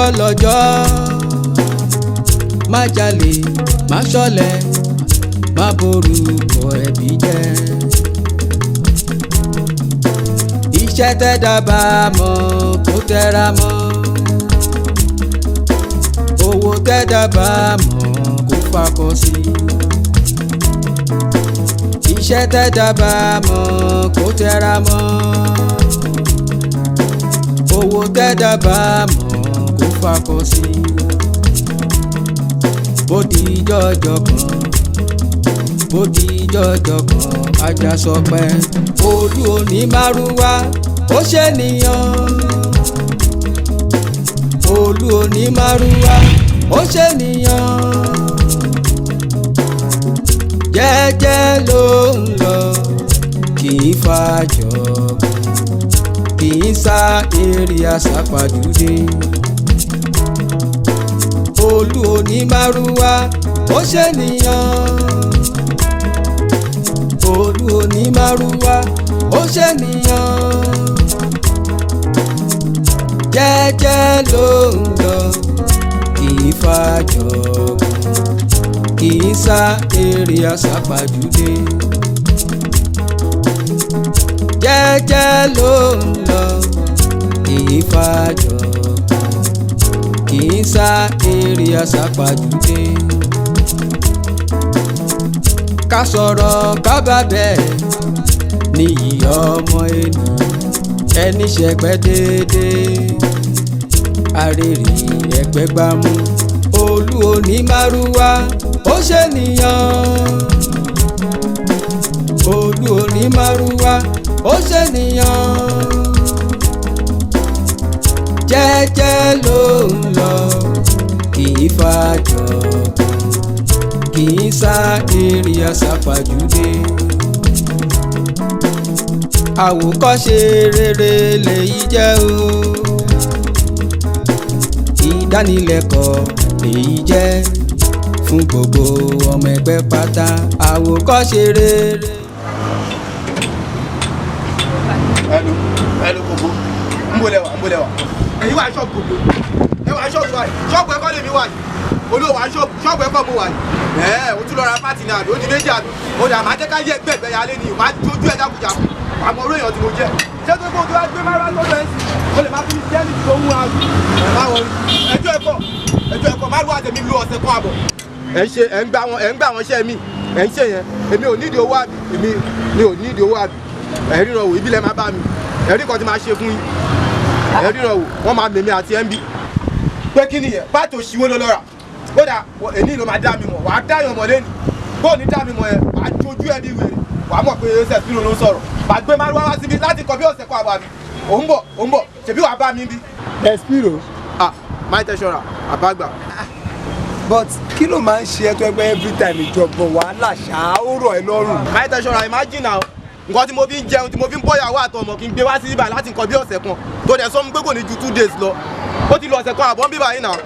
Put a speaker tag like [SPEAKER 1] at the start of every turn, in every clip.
[SPEAKER 1] Ọjọ́ lọ́jọ́, má jalè, má ṣọ̀lẹ, má borúkọ ẹbí jẹ́. Iṣẹ́ tẹ́dá bá mọ̀ kó tẹra mọ́, owó tẹ́dá bá mọ̀ kó fakọ sí. Iṣẹ́ tẹ́dá bá mọ̀ kó tẹra mọ́, owó tẹ́dá bá mọ̀ kó fakọ sí. Bó di jọjọ kan, bó di jọjọ kan, ajá sọ pé olú òní márúwá ó ṣènìyàn. Olú òní márúwá ó ṣènìyàn. Jẹ́jẹ́ ló ń lọ, kì í fàjọ, kì í sá eré àsápajúdé. Olú òní márúwá ó ṣènìyàn. Olú òní márúwá ó ṣènìyàn. Jẹ́jẹ́ ló ń lọ, kì í fàjọ, kì í sá eré àsápajúdé. Jẹ́jẹ́ ló ń lọ, kì í fàjọ, kì í sá eré àsápajúdé. Ká sọ̀rọ̀ ká bá bẹ́ẹ̀ níyì ọmọ ènìyàn, ẹni ṣẹgbẹ́ déédéé arèrè ẹgbẹ́ gbámú. Olú òní márúwá ó ṣènìyàn. Olú òní márúwá ó ṣènìyàn. Jẹ́jẹ́ ló ń lọ, kì í fàjọ, kì í sá eré àsápajúdé. Àwòkọ́ṣe rere lèyí jẹ́ o, ìdánilẹ́kọ̀ọ́ lèyí jẹ́ fún gbogbo ọmọ ẹgbẹ́ pátá. Àwòkọ́ṣe rere.
[SPEAKER 2] Hello, hello, gbogbo. Ń bolẹ̀ wà, ń bolẹ̀ wà. Ẹ̀yin wà ṣọ́ọ̀bù gbogbo. Ẹ wà ṣọ́ọ̀bù wa yìí. Ṣọ́ọ̀bù ẹ̀kọ́ lèmi wà yìí. Olúwo wà ṣọ́ọ̀bù, ṣọ́ọ̀bù ẹ̀kọ́ mo wà yìí. Ẹ̀ẹ́ o tún lọ ra pátì náà àbí ó di méjì àbí. O dà máa jẹ́ ká yẹ ẹgbẹ́ ẹgbẹ́ ya lé ni, màá jójú ẹ̀ jákujàku. Wà á mọ orí èèyàn tí mo jẹ́. Ṣé tó kó o tó wá gbé márùn-ún sọ́dọ̀ ẹ̀ sí? O lè máa fi jẹ́ ní tó ń wá. Ẹ má wọrí. Ẹjọ́ ẹ̀kọ́, ẹjọ́ ẹ̀kọ́ márùn-ún àtẹ̀mí lu ọ̀sẹ̀ kan àbọ̀. Ẹ ń ṣe, ẹ ń gbà wọn, ẹ ń gbà wọn ṣẹ́ mi. Ẹ ń ṣe yẹn. Èmi ò nídìí owó àbí. Èmi mi ò nídìí owó àbí. Ẹ ríran wò, ibi lẹ máa bá mi. Ẹ rí nǹkan tí máa ṣe fún yín. Ẹ ríran wò, wọ́n máa mèmí àti MB. Pé kí nìyẹn? Pátì òṣìwò ló lọ rà. Kódà èní ló máa dá mi mọ̀, wàá dáyàn mọ̀ lẹ́nu. Bó o ní dá mi mọ̀ yẹn, wàá jojú ẹ bí wèrè. Wàá mọ̀ pé Sẹ̀sìrò ló ń sọ̀rọ̀. Wàá gbé márúwá wá síbi láti kọ bí ọ̀sẹ̀ kan àbọ̀ àbí. Ò ń bọ̀, ò ń bọ̀, ṣèbí wàá bá mi bí.
[SPEAKER 3] Sẹ̀sìrò.
[SPEAKER 2] Ah, máa tẹ̀sọ̀rà, àbágbà.
[SPEAKER 3] But kí ló máa ń ṣe ẹ́ tó ẹgbẹ́ every time ìjọ̀gbọ̀n wàhálà ṣáá ó rọ̀ ẹ́ lọ́rùn?
[SPEAKER 2] Máa tẹ̀sọ̀rà, imagine now. Nǹkan tí mo fi ń jẹun, tí mo fi ń bọ́yàwó àtọmọ kí n gbé wá sí ibà láti nǹkan bí ọ̀sẹ̀ kan tó dẹ̀ sọ mi pé kò ní ju 2 days lọ. Ó ti lọ ọ̀sẹ̀ kan àbọ̀ ń bíbà yìí náà.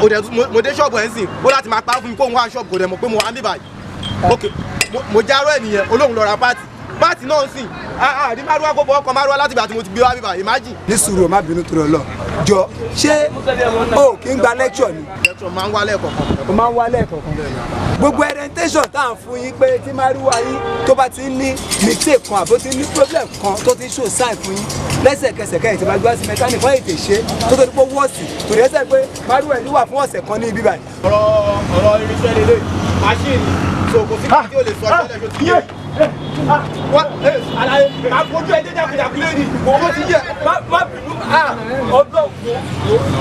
[SPEAKER 2] Ó dẹ̀ mo dé ṣọ́ọ̀bù ẹ̀ ń sìn, ó láti máa pa fún mi kó ń wá ṣọ́ọ̀bù, kò dẹ̀ mọ̀ pé mo wà ń bíbà yìí. Ok, mo járó ẹ̀ nìyẹn, olóhùn lọ ra pátì. Pátì náà ń sìn, àrí márúwá kó fọwọ́ kan márúwá láti ìgbà tí mo ti gbé wá bíbà, imagine.
[SPEAKER 3] Ní sùúrù, má bínú tó lọ. Jọ, ṣé o kì í gba lecture ni?
[SPEAKER 2] Lecture máa ń wá lẹ́ẹ̀kọ̀ọ̀kan.
[SPEAKER 3] O máa ń wá lẹ́ẹ̀kọ̀ọ̀kan. Gbogbo orientation tá à ń fún yín pé tí márúwá yín tó bá ti ní mistake kan àbó ti ní problem kan tó ti show sign fún yín lẹ́sẹ̀kẹsẹ̀ kẹ́yìn tí bá gbé wá sí mechanic wọ́n ètè ṣe tó tó ní pé wọ́ọ̀sì torí ẹsẹ̀ pé márúwá ẹ̀ ní wà fún ọ̀sẹ̀ kan ní ibi báyìí.
[SPEAKER 2] Ọ̀rọ̀ irinṣẹ́ lélẹ̀, machine, so kò sí kí o lè sọ ṣẹlẹ̀ ṣo ti yé. Wá alaye, máa fojú ẹ jẹjẹ kùjàkú lé ní owó ti yẹ.
[SPEAKER 4] Má bínú ọdọ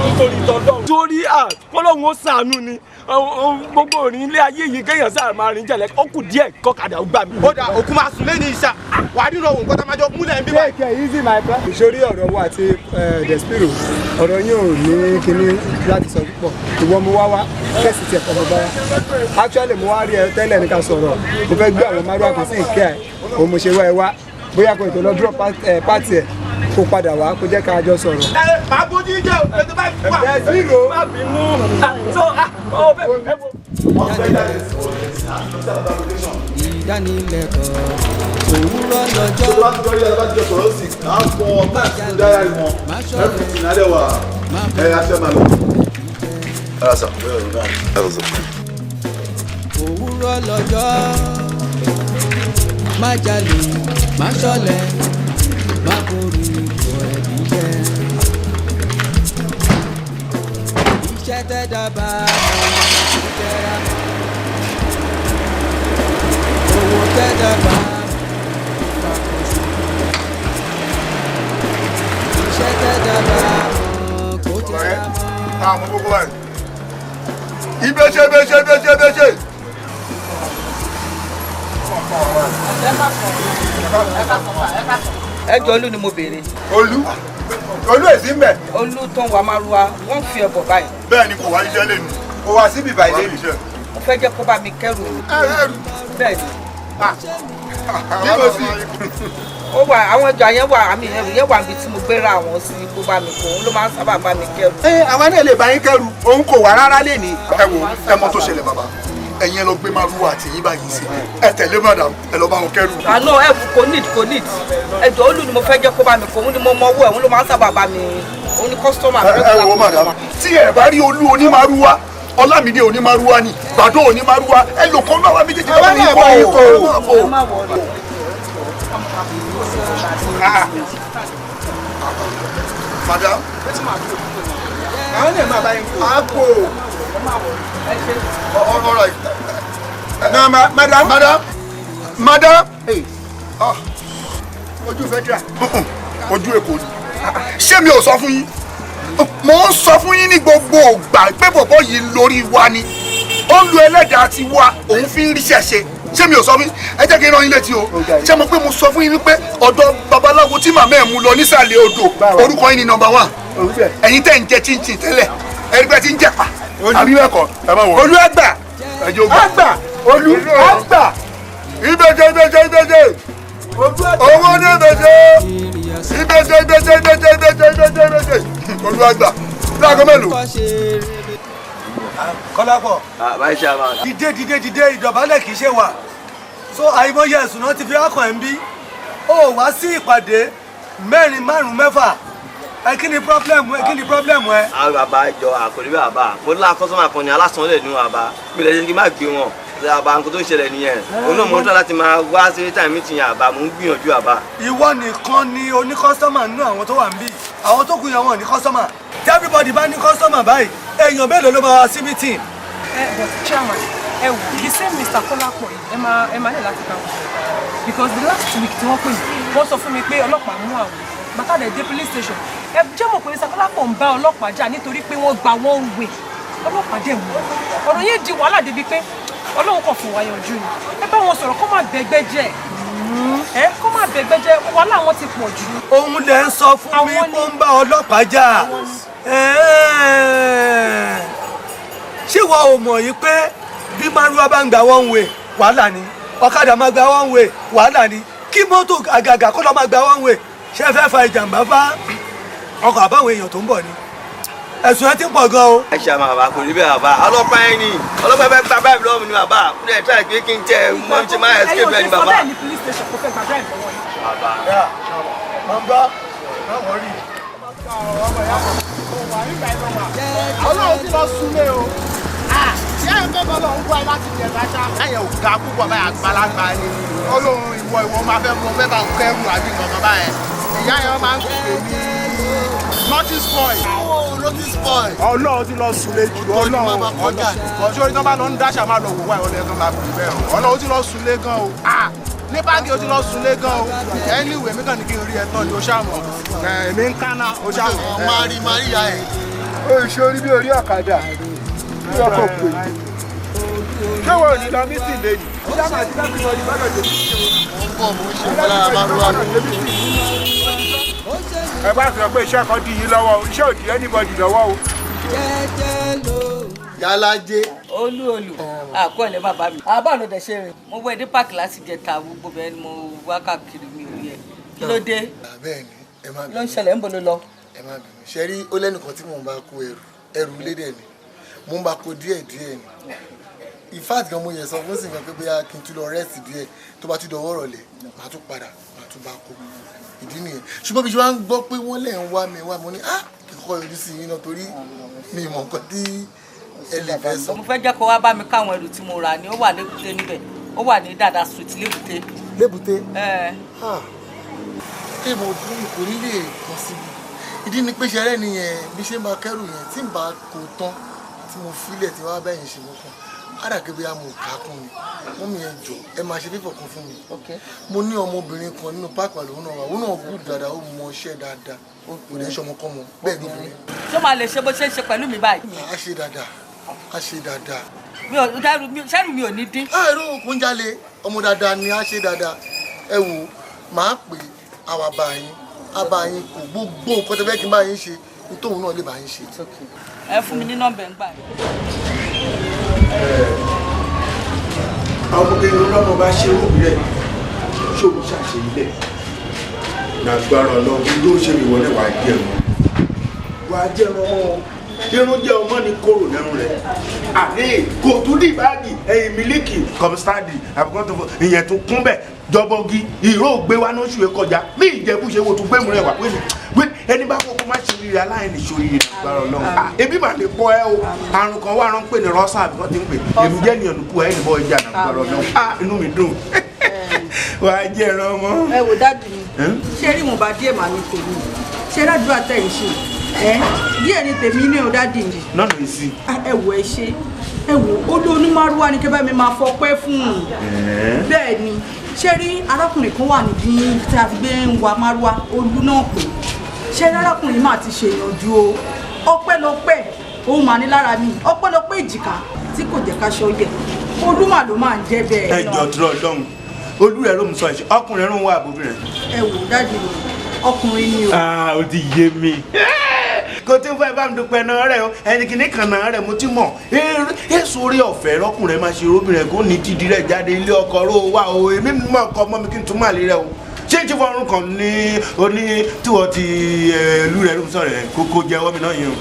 [SPEAKER 4] nítorí tọdọ. Torí kọlọ́hún ó ṣàánú ni gbogbo òrìn ilé ayé yìí kéèyàn sáà máa rìn jẹ̀lẹ̀, ó kù díẹ̀ kọ́kadà ó gbà mí.
[SPEAKER 2] Ó dà, òkú máa sùn lé ní ìṣà, wàá ríran òun nǹkan tá a máa jọ múlẹ̀ ń bí wá.
[SPEAKER 3] Take it easy, my brother. Ìṣòrí ọ̀rọ̀ wo àti Despiro, ọ̀rọ̀ yín ò ní kinní láti sọ púpọ̀. Ìwọ mo wá wá kẹ́sì tiẹ̀ kọ́ mo bá wá. Actually mo wá rí ẹ tẹ́lẹ̀ ní ká sọ̀rọ̀. Mo fẹ́ gbé àwọn márùn kan sí ìkẹ́ ẹ̀. Òun mo ṣe wá ẹ wá. Bóyá kò ètò lọ drop pátì ẹ̀ kó padà wá kó jẹ́ ká jọ sọ̀rọ̀.
[SPEAKER 2] Ẹ máa bójú jẹ́ o, ètò bá wà.
[SPEAKER 3] Despiro.
[SPEAKER 4] Má bínú so ó bẹ ẹ wo.
[SPEAKER 1] Ìdánilẹ́kọ̀ọ́ òwúrọ̀ lọ́jọ́.
[SPEAKER 5] Tó bá ti lórí ẹ bá ti jọ sọ̀rọ̀ sí i, à ń kọ táàsì dáyà wọn, everything alẹ́ wà ẹ afẹ́ máa lọ. Ara sà, bẹ́ẹ̀ ni náà.
[SPEAKER 1] Òwúrọ̀ lọ́jọ́, má jalè, má ṣọ̀lẹ, má borí ipò ẹbí jẹ́. Iṣẹ́ tẹ́ dábàá mọ́ jẹ́ra mọ́. Owó tẹ́ dábàá mọ́ iṣẹ́ tẹ́ dábàá mọ́ kó tẹ́ra mọ́.
[SPEAKER 5] Àwọn gbogbo báyìí. Ìbéṣe ìbéṣe ìbéṣe ìbéṣe.
[SPEAKER 6] Ẹ jọ, Olú ni mo béèrè.
[SPEAKER 5] Olú Olú èsì ń bẹ.
[SPEAKER 6] Olú tó ń wa márúwá, wọ́n fi ẹbọ báyìí.
[SPEAKER 5] Bẹ́ẹ̀ ni, kò wá iṣẹ́ lè ní. Kò wá síbi ìbàdí lè ní.
[SPEAKER 6] Mo fẹ́ jẹ́ kó bá mi kẹ́rù.
[SPEAKER 5] Ẹrù.
[SPEAKER 6] Bẹ́ẹ̀ ni.
[SPEAKER 5] Níbo sí?
[SPEAKER 6] Ó wà, àwọn ọjà yẹn wà, àmì ẹrù yẹn wà níbi tí mo gbéra àwọn sí, kó bá mi kó, òun ló máa ń sábà bá mi kẹ́rù.
[SPEAKER 2] Ẹ àwa náà lè bá yín kẹ́rù, òun kò wá rárá lè ní.
[SPEAKER 5] Ẹ wo, ẹ mọ tó ṣẹlẹ̀ bàbá, ẹ̀yin ẹ lọ gbé márúwá àti yín báyìí sí, ẹ tẹ̀lé madam, ẹ lọ bá wọn kẹ́rù.
[SPEAKER 6] Àná ẹ kò need, kò need. Ẹ jọ, Olú ni mo fẹ́ jẹ́ kó bá mi kó, òun ni mo mọ owó ẹ̀, òun ló máa ń sábà bá mi, òun ni customer.
[SPEAKER 5] Ẹ wo madam, tí ẹ bá rí Olú onímárúwá, Ọlámídé onímárúwá ni, Bàdó onímárúwá, ẹ lò kọ́ náà wá méjèèjì
[SPEAKER 2] Àwa náà bá yín kó o.
[SPEAKER 6] Ẹ má wọrí.
[SPEAKER 5] Madam.
[SPEAKER 2] Àwọn náà máa bá yín kó.
[SPEAKER 5] A kò. All right.
[SPEAKER 2] Na madam.
[SPEAKER 5] Madam. Madam. Ah.
[SPEAKER 2] Ojú federal.
[SPEAKER 5] Ojú Èkó ni. Ṣé mi ò sọ fún yín? Mo ń sọ fún yín ní gbogbo ògbà pé bọ̀bọ̀ yìí lórí wa ni. Ó ń lo ẹlẹ́dàá ti wa, òun fi ń ríṣẹ́ ṣe. Ṣé mi ò sọ fún yín? Ẹ jẹ́ kí n rán yín létí o. Ṣé mo pé mo sọ fún yín wípé ọ̀dọ̀ babaláwo tí màmá ẹ̀ mú lọ nísàlẹ̀ odò, orúkọ yín ni number one. Ẹ̀yin tẹ̀ ń jẹ chinchin tẹ́lẹ̀, ẹ̀rí pé ti ń jẹ̀pà. Àbí bẹ́ẹ̀ kọ́? Ẹ má wọ̀.
[SPEAKER 2] Olú àgbà.
[SPEAKER 5] Ẹ jẹ́ ogbà.
[SPEAKER 2] Àgbà. Olú àgbà.
[SPEAKER 5] Ìbẹ̀jẹ̀ ìbẹ̀jẹ̀ ìbẹ̀jẹ̀. Owó ní ìbẹ̀jẹ̀. Ìbẹ̀jẹ̀ ìbẹ̀jẹ̀ ìbẹ̀jẹ̀ ìbẹ̀jẹ̀ ìbẹ̀jẹ̀ ìbẹ̀jẹ̀. Olú àgbà. Láago mélòó?
[SPEAKER 7] Kọ́lápọ̀.
[SPEAKER 8] Báyìí ṣe àmà.
[SPEAKER 7] Dìde dìde dìde, ìdọ̀bálẹ̀ kì í ṣe wà. So àìmọye ẹ̀sùn náà ti fi ọkàn ẹ̀ ń bí. Ó wá sí ìpàdé mẹ́rin, márùn-ún, mẹ́fà. Ẹ kí ni problem ẹ? Kí ni problem ẹ?
[SPEAKER 8] Àwọn bàbá ìjọ àkòrí bàbá, mo lá customer kan ní alásán lè nú bàbá mi lè ṣe kí n má gbé wọn bàbá. Nǹkan tó ń ṣẹlẹ̀ nìyẹn, òun náà mo ń tọ́ láti máa wá sí time meeting yẹn àbá, mo ń gbìyànjú àbá.
[SPEAKER 7] Ìwọ nìkan ni oní customer nínú àwọn tó wà ń bí. Àwọn tó kù yẹn, wọn ò ní customer. Tí everybody bá ní customer báyìí, èèyàn mélòó ló máa wá sí meeting?
[SPEAKER 9] Ẹ but chairman, ẹ wò, the same Mr. Kọ́lápọ̀ yìí, ẹ máa ní láti bá wọn sọ̀rọ̀, because the last week tí wọ́n pè mí, wọ́n sọ fún mi pé ọlọ́pàá mú àwọn bàtà dẹ̀ dé police station. Ẹ jẹ́ mọ̀ pé Mr. Kọ́lápọ̀ ń bá ọlọ́pàá jà nítorí pé wọ́n gba one way, ọlọ́pàá dẹ̀ mú. Ọ̀rọ̀ yẹn di wàhálà débi pé Ọlọ́run kàn fún wa yanjú ni. Ẹ bá wọn sọ̀rọ̀, kó má bẹ̀gbẹ́ jẹ́, ẹ kó má bẹ̀gbẹ́ jẹ́, wàhálà wọn ti pọ̀ jù.
[SPEAKER 7] Òun lẹ ń sọ fún mi kó ń bá ọlọ́pàá jà? Ẹ̀ẹ́. Ṣé ìwọ ò mọ̀ yìí pé bí márúwá bá ń gba one way, wàhálà ni? Ọ̀kadà máa gba one way, wàhálà ni. Kí mọ́tò àgàgà kó lọ́ máa gba one way, ṣé ẹ fẹ́ fa ìjàmbá bá ọkọ̀ àbáwọn èèyàn tó ń bọ̀ ni? Ẹ̀sùn ẹ ti ń pọ̀ gan o.
[SPEAKER 8] Ẹ ṣe àmà bàbá, kò rí bẹ́ẹ̀ bàbá. Ọlọ́pàá yẹn ni, ọlọ́pàá fẹ́ gba báyìí lọ́wọ́ mi ni bàbá, ó dẹ̀ try pé kí n tẹ mọ́ ṣe máa escape ẹ̀ ni
[SPEAKER 9] Ẹ̀yin ò ṣe sọ
[SPEAKER 8] bàbá.
[SPEAKER 9] bẹ́ẹ̀ ní police station, kó fẹ́ gba bribe lọ́wọ́ yìí.
[SPEAKER 8] Bàbá.
[SPEAKER 7] Mọ̀ ń gbọ́, má worry.
[SPEAKER 2] Ọlọ́run ti lọ súnlé o. Ṣé ẹ̀ ń fẹ́ bọ́ lọ́hún wáyé láti jẹ káṣá? Ẹ̀yẹ̀ ò ga púpọ̀ báyìí, àgbàlagbà ni. Ọlọ́run, ìwọ máa fẹ́ mọ fẹ́ bá ń kẹ́rù àbí nǹkan báyẹn. Ìyá yẹn máa ń pè ní notice boy. Notice boy. Ọlọ́run ti lọ súnlé jù, Ọlọ́run. Ọlọ́run ṣé orí tán bá lọ ń dáṣà máa lọ wò wáyé ọlọ́run kan máa pè bẹ́ẹ̀ o. Ọlọ́run ti lọ súnlé gan o. Ní báńkì ó ti lọ súnlé gan o. Anyway, mi kàn ní kí n rí ẹ tán ni, o ṣàmọ̀. Èmi ń kánná, o ṣàmọ̀.
[SPEAKER 5] Máa rí máa rí ìyá ẹ̀.
[SPEAKER 3] Ó ṣe orí bí orí ọ̀kadà bí ọkọ̀ pè.
[SPEAKER 2] Ṣé wọn ò ní lọ mítìn lẹ́yìn?
[SPEAKER 3] Ṣáà àti everybody gbọ́dọ̀ dé sí
[SPEAKER 5] Mo ń bọ̀, mo ń ṣe fọlá márúwá mi.
[SPEAKER 2] Ẹ bá sọ pé iṣẹ́ kan dí yín lọ́wọ́ o, iṣẹ́ ò dí anybody lọ́wọ́ o.
[SPEAKER 1] Jẹ́jẹ́ ló.
[SPEAKER 5] Yálàjé.
[SPEAKER 6] Olú olù àkọọ́lẹ̀ bàbá mi, àbá ló dẹ̀ ṣe rìn. Mo wọ ẹdí páàkì láti jẹta, gbogbo bẹ́ẹ̀ ni mo wá káàkiri, mi ò rí ẹ. Kí ló dé?
[SPEAKER 5] Bẹ́ẹ̀ ni, ẹ má
[SPEAKER 6] Ló ń
[SPEAKER 5] bínú.
[SPEAKER 6] ṣẹlẹ̀? ń bọ̀ ló lọ.
[SPEAKER 5] Ẹ má bínú. Ṣe rí, ó lẹ́nìkan tí mò ń bá kó ẹrù, ẹrù lédè ni mò ń bá kó díẹ̀ díẹ̀ ni.
[SPEAKER 10] In fact gan mo yẹ sọ fún sìnkàn pé bóyá kí n tún lọ rest díẹ̀, tó bá tún dọwọ́ rọ̀lẹ́ màá tún padà, màá tún bá kó. Ìdí nìyẹn. Ṣùgbọ́n bí ṣe wá ń gbọ́ pé wọ́n lẹ̀ ń wá mi wá, mo ní ah kí n kọ́kọ́ yọjú sí yín náà torí mi mọ̀ nǹkan tí ẹ lè fẹ́ sọ.
[SPEAKER 6] Mo fẹ́ jẹ́ kó wá bá mi káwọn ẹrù tí mo rà ní, ó wà lébùté níbẹ̀, ó wà ní Dada Street lébùté.
[SPEAKER 10] Lébùté? Ẹ mo dún kò ní lè kàn síbi. Ìdí ni pé ṣẹrẹ́ nìyẹn bí ṣe máa kẹ́rù yẹn tí n bá kó tán tí mo filẹ̀ tí wọ́n á bẹ̀yìn ṣe mọ́ kan. Àdàkẹ́ bí a mọ̀ ká kún mi, wọ́n mi yẹn jọ ẹ máa ṣe fífọ̀ kan fún mi. Mo ní ọmọbìnrin kan nínú páàkì àlòun náà wà, òun náà gùn dáadáa, ó mọ iṣẹ́ dáadáa, kò ní ṣọmọkọ́mọ, bẹ́ẹ̀ ni obìnrin.
[SPEAKER 6] Ṣé máa lè ṣe bó ṣe ń ṣe pẹ̀lú mi báyìí?
[SPEAKER 10] A ṣe dáadáa, a ṣe dáadáa.
[SPEAKER 6] Mi ò ṣẹ́rù mi ò ní dín.
[SPEAKER 10] Àìrò òkun jalè, ọmọ dáadáa ni a ṣe dáadáa. Ẹ wò, màá pè àwa bá yín, a bá yín kò gbogbo nǹkan tó fẹ́ kí n bá yín ṣe, ní tóun náà lè bá yín ṣe.
[SPEAKER 6] Ẹ fún mi ní nọ́mbà ń gbà yín.
[SPEAKER 11] Àwọn ọmọkùnrin lọ́mọ bá ṣe òbí rẹ̀ ṣòwò ṣàṣe ilẹ̀ nàgbára ọlọ́run ló ṣe ìwọlé wàá jẹun wàá jẹun ọmọ irun jẹ ọmọ ní kóró lẹ́nu rẹ̀ àní kò tún dì báàgì ẹ̀yìn mílíkì kọmísítàdì àbíkọ́ tó fọ ìyẹn tún kún bẹ̀ jọbọgi ìró ògbé wa náà ṣùwé kọjá mí ìjẹ́bú ṣe wo tún gbé mu rẹ̀ wá pé ẹni bá kókó má ṣe rírì aláìní ṣoríire nàgbára ọlọ́run ebi mà lè pọ̀ ẹ́ o àrùn kan wà rán pè ní rọ́ṣà àbíkọ́ ti ń pè èmi jẹ́ ènìyàn nùkú ẹ̀ nìbọn ìjà nàgbára ọlọ́run inú mi dùn wàá jẹ́ ẹran ọmọ.
[SPEAKER 12] Ẹ wò dáàdì mi, ṣé rí wọn bá díẹ̀ màá ní tèmi, ṣé ládùúgbò àtẹ̀yìn ṣe ẹ díẹ̀ ní tèmi ní o dáàdì mi.
[SPEAKER 11] Lọ́nà èsì.
[SPEAKER 12] Ẹ wò ẹ ṣe ẹ wò ó ló onímọ̀rúwá ni kẹ́bẹ́ mi máa fọpẹ́ fún un. Bẹ́ẹ̀ ni ṣé rí arákùnrin kan wà níbí tí a fi gbé ń wa márúwá olú náà pè ṣé rí arákùnrin máa ti ṣe ìyànjú o ọpẹ́lọpẹ́ òun mà ní lára mi ọpẹ́lọpẹ́ èjìká tí kò jẹ́ ká ṣọ yẹ olú mà ló máa ń jẹ́ bẹ́ẹ̀.
[SPEAKER 11] Ẹ jọ dúró lọ́hùn olú rẹ ló ń sọ ẹ̀ṣẹ̀ ọkùnrin rún wà àbóbìnrin.
[SPEAKER 12] Ẹ wò dáàdì mi ọkùnrin ni o.
[SPEAKER 11] Ó ti yé mi kò tí ń fẹ́ bá mi dúpẹ́ náà rẹ o ẹni kìíní kan náà rẹ mo ti mọ̀ èso orí ọ̀fẹ́ rọ́kùnrin máa ṣe róbìnrin kò ní tìdí rẹ̀ jáde ilé ọkọ ró wà o èmi mọ̀ ọkọ ọmọ mi kí n tún máa lè rẹ o ṣé tí fọrùn kan ní oní tí wọ́n ti ìlú rẹ̀ ló ń sọ̀rọ̀ ẹ̀ kókó jẹ́wọ́ mi náà yẹn o.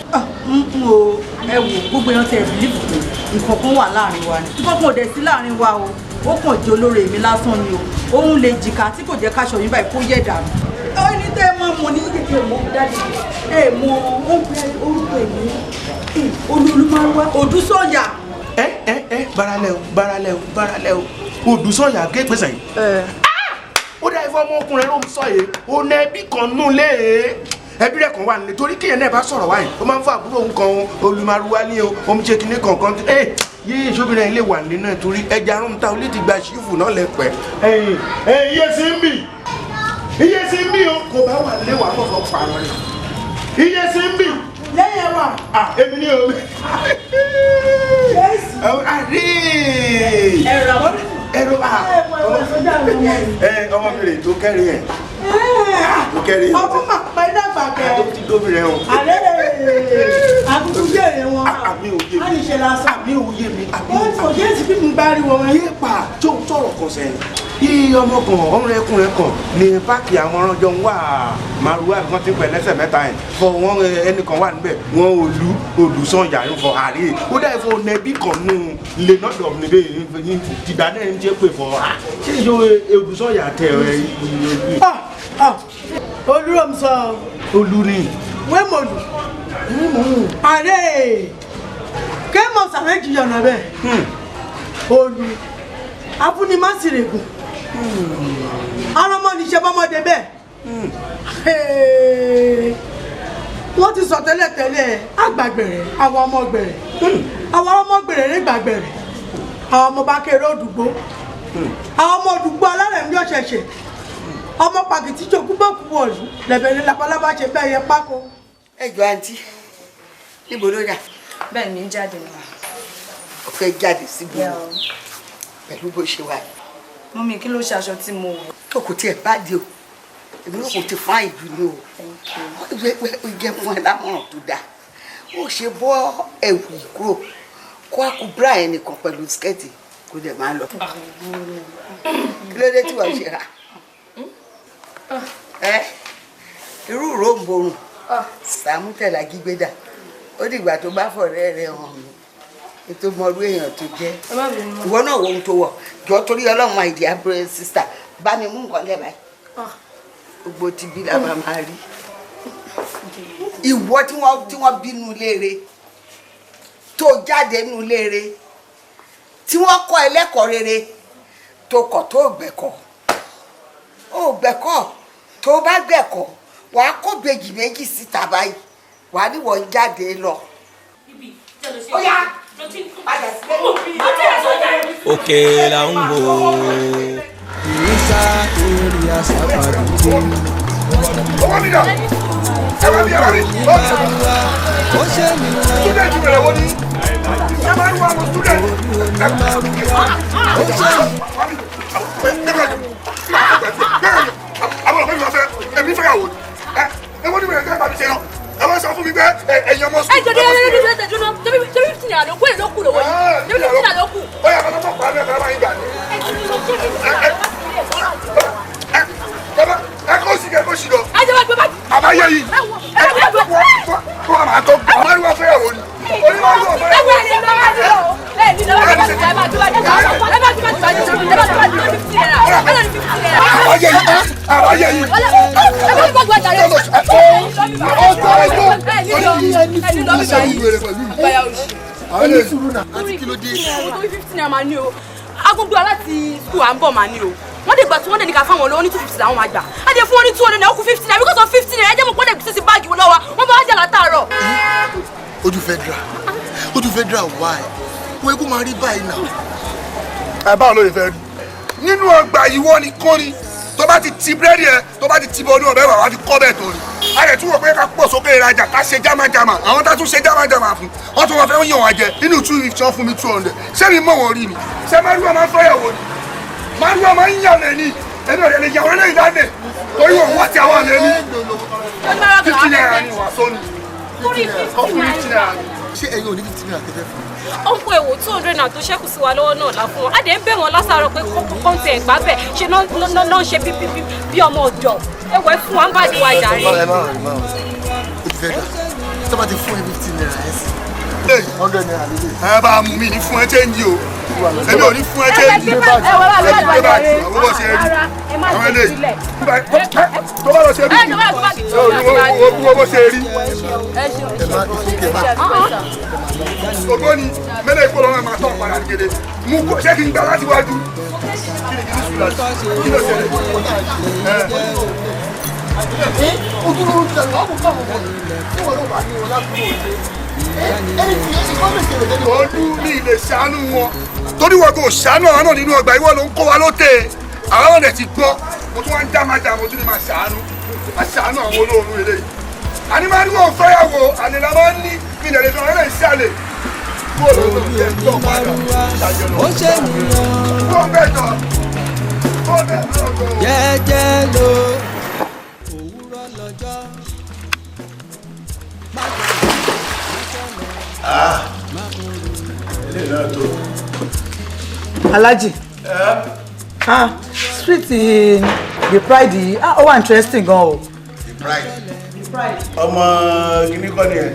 [SPEAKER 12] N o ẹ wò gbogbo èèyàn ti ẹ̀ bìlífù pé nǹkan kan wà láàrin wa ni nǹkan kan ò dẹ̀ sí láàrin wa o ó kàn jẹ́ olóore mi lásán ni o òun lè jìkà tí kò jẹ́ káṣọ yín báyìí kó yẹ̀ dànù. Ẹni tẹ́ ẹ máa mọ̀ ní kékeré mọ́ dájú ẹ mọ orúkọ èmi Olúmárúwá Odúsọ̀yà.
[SPEAKER 11] Ẹ ẹ ẹ baralẹ o baralẹ o baralẹ o Odúsọ̀yà ké pèsè yìí. Ó dá ifọ̀ ọmọkùnrin ló ń sọ yìí ó ní ẹbí kan nù lé ẹbí rẹ̀ kan wà nílé torí kéèyàn náà bá sọ̀rọ̀ wáyé ó máa ń fọ àbúrò òun kan Olúmárúwá ní o ó ń ṣe kinní kankan ẹ yéé sóbìnrin ilé wà nílé náà torí ẹja arúgbó ta olè ti gba ṣífù náà lẹ́pẹ́. Ẹ̀yin ẹ̀yin iye sí ń bì iye sí ń bì o kò bá wà lé wà fọ̀fọ̀ pààrọ̀ rẹ̀ iye sí ń bì.
[SPEAKER 12] Lẹ́yìn ẹwà.
[SPEAKER 11] Èmi ni o. Àrí.
[SPEAKER 12] Ẹ̀rọ
[SPEAKER 11] ẹ̀rọ ọmọbìnrin tó kẹ́rin ẹ̀ tó kẹ́rin ẹ̀.
[SPEAKER 12] Ọmọ máa pẹ́ dàgbà kẹ́.
[SPEAKER 11] Tó ti dóbi rẹ̀ o.
[SPEAKER 12] Àlẹ́ àkókò jèrè wọn.
[SPEAKER 11] Àmì òye mi.
[SPEAKER 12] A lè ṣe lásán.
[SPEAKER 11] Àmì òye mi.
[SPEAKER 12] Ó ti òye sí bí mo bá rí wọn.
[SPEAKER 11] Yé pa tó ń sọ̀rọ̀ kan sẹ́yìn. Yí ọmọ kan ọ̀rẹ́kùnrin kan ní páàkì àwọn ọ̀rànjọ ń wà márùwá kan ti ń pẹ̀ lẹ́sẹ̀ mẹ́ta yẹn fọ wọn ẹnìkan wà níbẹ̀ wọn olú Olùsànyà ń fọ àárẹ̀ ó dá ìfọ nẹbí kan nù lè nọ́dọ̀ níbẹ̀ tìgbà náà ń jẹ́ pé fọ ṣé ìṣó Olùsànyà tẹ ẹ
[SPEAKER 12] Olúròmùsọ.
[SPEAKER 11] Olú ni.
[SPEAKER 12] Wémòlù. Àárẹ̀ kémọ̀ sàméjì yọ̀nà bẹ́ẹ̀. Olú afúnimásìrègùn. Arọmọ níṣẹ́ bọ́mọdé bẹ́ẹ̀. Wọ́n ti sọ tẹ́lẹ̀tẹ́lẹ̀ àgbàgbẹ̀rẹ̀ àwọn ọmọ gbẹ̀rẹ̀ àwọn ọmọ gbẹ̀rẹ̀ ní gbàgbẹ̀rẹ̀ àwọn ọmọ bá kéré òdùgbò àwọn ọmọ òdùgbò alárẹ̀mí ọ̀ṣẹ̀ṣẹ̀ ọmọ pàkìtì jogún bọ́ọ̀kú wọ̀lú lẹ́bẹ̀rẹ̀ ní labalábá ṣe bẹ́ẹ̀ yẹ pákó.
[SPEAKER 13] Ẹ jọ àǹtí níbo ló dà.
[SPEAKER 14] Bẹ́ẹ̀ ni jáde nù.
[SPEAKER 13] Ó fẹ́ jáde síbi pẹ̀lú bó ṣe wà yìí.
[SPEAKER 14] Mọ́mí kí ló ṣe aṣọ tí mo wọ̀.
[SPEAKER 13] Tó kò tiẹ̀ bá di o èmi náà kò ti fún àìjù ni o ó jẹ́ fún ẹ lámọ̀ràn tó dáa ó ṣe bọ́ ẹ̀wù yìí kúrò kó a kú bra ẹ̀ nìkan pẹ̀lú skẹ́ẹ̀tì kó dẹ̀ máa lọ. Kí ló dé tí wọ́n ṣe rà ẹ irú ròǹbòrùn sàmútẹ̀lá gbígbéda ó dìgbà tó bá fọ̀rẹ́ rẹ hàn mí. Ètò mọ̀rú èèyàn tó jẹ́. Ìwọ náà wo ohun tó wọ̀. Jọ torí Ọlọ́run my dear brother sister bá mi mú nǹkan lẹ́ báyìí. Gbogbo ti bí la máa máa rí. Ìwọ tí wọ́n bínú léere tó jáde nínú léere tí wọ́n kọ́ ẹlẹ́kọ̀ọ́ rere tó kọ̀ tó gbẹ̀kọ́ ó gbẹ̀kọ́ tó bá gbẹ̀kọ́ wàá kó bèjì méjì síta báyìí wàá ní wọ́n jáde lọ. Ó yá padà sílé.
[SPEAKER 1] Òkè là ń wò. Ìrísà orí àṣàpàdé.
[SPEAKER 5] Owó mi dà. Ẹ wá mi, ẹ wá mi.
[SPEAKER 1] Ó ṣe mí lọ.
[SPEAKER 5] Student wẹ̀rẹ̀ wo ni? Ṣé máa ń wá àwọn student?
[SPEAKER 1] Ó ṣe mí.
[SPEAKER 5] Àwọn ọ̀fẹ́ mi fẹ́, èmi fẹ́ yàwó ni. Ẹ wọ́n ní wẹ̀rẹ̀ tẹ́ bá mi ṣe lọ. Ẹ wọ́n sọ fún mi pé ẹ̀yin ọmọ
[SPEAKER 15] ẹ jọ dé dé dé dé dúró ṣebí 15 naira ló kù èló kù lówó yìí ṣebí 15 naira ló kù.
[SPEAKER 5] Ó yà kọ́kọ́ pa mí ọ̀kadà máa ń gbà ní. Ẹ kó sì kẹ́ kó sì lọ.
[SPEAKER 15] Ẹ jẹ́ wá gbé báàgì.
[SPEAKER 5] Àbáyé yìí.
[SPEAKER 15] Ẹ wọ ẹ wọ ẹ wọ.
[SPEAKER 5] Kó a máa tó gbà. Márùwá fẹ́yàwó ni. Onímọ̀rúwá
[SPEAKER 15] ẹ wọ ẹ ní lọ́wọ́ ẹ ní lọ́wọ́ ẹ ní lọ́wọ́ ẹ bá gbé báàgì ẹ bá gbé báàgì ẹ bá gbé báàgì 15 naira ẹ lọ ní 15 naira.
[SPEAKER 5] Àbáyé yìí. Àbáyé yìí.
[SPEAKER 15] Ẹ bá gbé báàgì ẹ lọ. Agbogbo aláti school à ń bọ̀ máa ní o. Wọ́n dé gbà tí wọ́n dé ní ká fáwọn olówó ní 250 làwọn máa gbà. Á dé fún wọn ní 200 naira, ó kù 50 naira because of 50 naira ẹ jẹ́ mo pọ́n dẹ̀ sí báàgì wọn lọ́wọ́. Wọ́n bá wá jà látàárọ̀.
[SPEAKER 10] Ojú federal why? Wọ́n ikú máa rí báyìí náà.
[SPEAKER 5] Ẹ báwo ló lè fẹ́ rí? Nínú ọgbà ìwọ nìkan ni tó bá ti ti búrẹ́dì ẹ tó bá ti ti bọ inú ọbẹ̀ wà wá fi kọ́ bẹ́ẹ̀ tó ni. A lè tún wọ̀ pé ká pọ̀ sókè ìrajà ká ṣe jámájámá àwọn tá tún ṣe jámájámá fún wọ́n tún wọ́n fẹ́ yàn wá jẹ nínú 250 wọ́n fún mi 200 ṣé mi mọ̀ wọ́n rí ni ṣé márùwá máa ń fẹ́yàwó ni márùwá máa ń yàn lẹ́ni ẹni ọ̀rẹ́ lè yà wọ́n lẹ́yìn lánàá torí wọ́n wá ti àwọn àlẹ́ ní 50 naira ni wà sóni ọkùnrin 50 naira ni.
[SPEAKER 10] Ṣé ẹ̀yin ò ní 50 naira tẹ́fẹ́ fún mi?
[SPEAKER 15] Ó ń pè wò 200 naira tó ṣẹ́kù sí wa lọ́wọ́ náà la fún wọn. A dẹ̀ ń bẹ̀ wọ́n lásàárọ̀ pé kọ́ńtì ẹ̀gbá bẹ̀ ṣe náà ń ṣe bí ọmọ ọ̀dọ̀. Ẹ wẹ̀ fún wa ń bá ìwà jàre.
[SPEAKER 10] Ẹ má rìn má rìn. Ojú federal tó bá ti fún ẹ 50 naira ẹ sí.
[SPEAKER 5] 100 naira lè. Ẹ bá mú mi ní fún ẹ chẹ́ǹjì o. Èmi ò ní fún ẹ chẹ́ǹjì.
[SPEAKER 15] Ẹ wọlé
[SPEAKER 5] Ẹ bá ti àwọn bó ṣe rí. Àwọn eléyìí. Tó bá lọ ṣe bí. Owó bó ṣe rí. Ògbóni mẹ́lẹ̀ ìkó lọ́wọ́ máa tọ́ padà gèdè. Mú kó ṣé kí n gbà láti wájú. Kí ni kí ní sùúrù láti? Kí ló ṣẹlẹ̀?
[SPEAKER 10] Ojú ló ń tẹ̀lé ọkùnrin fáwọn ọmọ yìí tí wọn ló bá ní wọn lákòókò òde. Ẹni tí ẹni kọ́ lè ṣẹlẹ̀ tẹ́lẹ̀.
[SPEAKER 5] Olú mi lè ṣàánú wọn. Torí wọn kò ṣàánú àwọn náà nínú ọgbà ìwọ ló ń kó wa lóde. Àwọn náà dẹ̀ ti gbọ́. Mo tún wá ń dá máa dà mo tún ní máa ṣàánú. Máa ṣàánú àwọn olóorun eléyìí. Àní máa ní wọn fẹ́yàwó àlè la máa ń ní mi lè fi ọ̀rẹ́ ìṣàlè. Kó o lọ sí ẹjọ́ padà.
[SPEAKER 1] Ó ṣe mí lọ.
[SPEAKER 5] Kó o bẹ̀ jọ. Kó o bẹ̀ jọ.
[SPEAKER 1] Jẹ́jẹ́ ló. Òwúrọ̀ lọ́jọ́.
[SPEAKER 11] Ilé náà tó.
[SPEAKER 16] Alhaji. Ah, street the pride yìí, ah, ó wà interesting gan o.
[SPEAKER 11] The pride. Ọmọ kìíní kọ́ ni ẹ.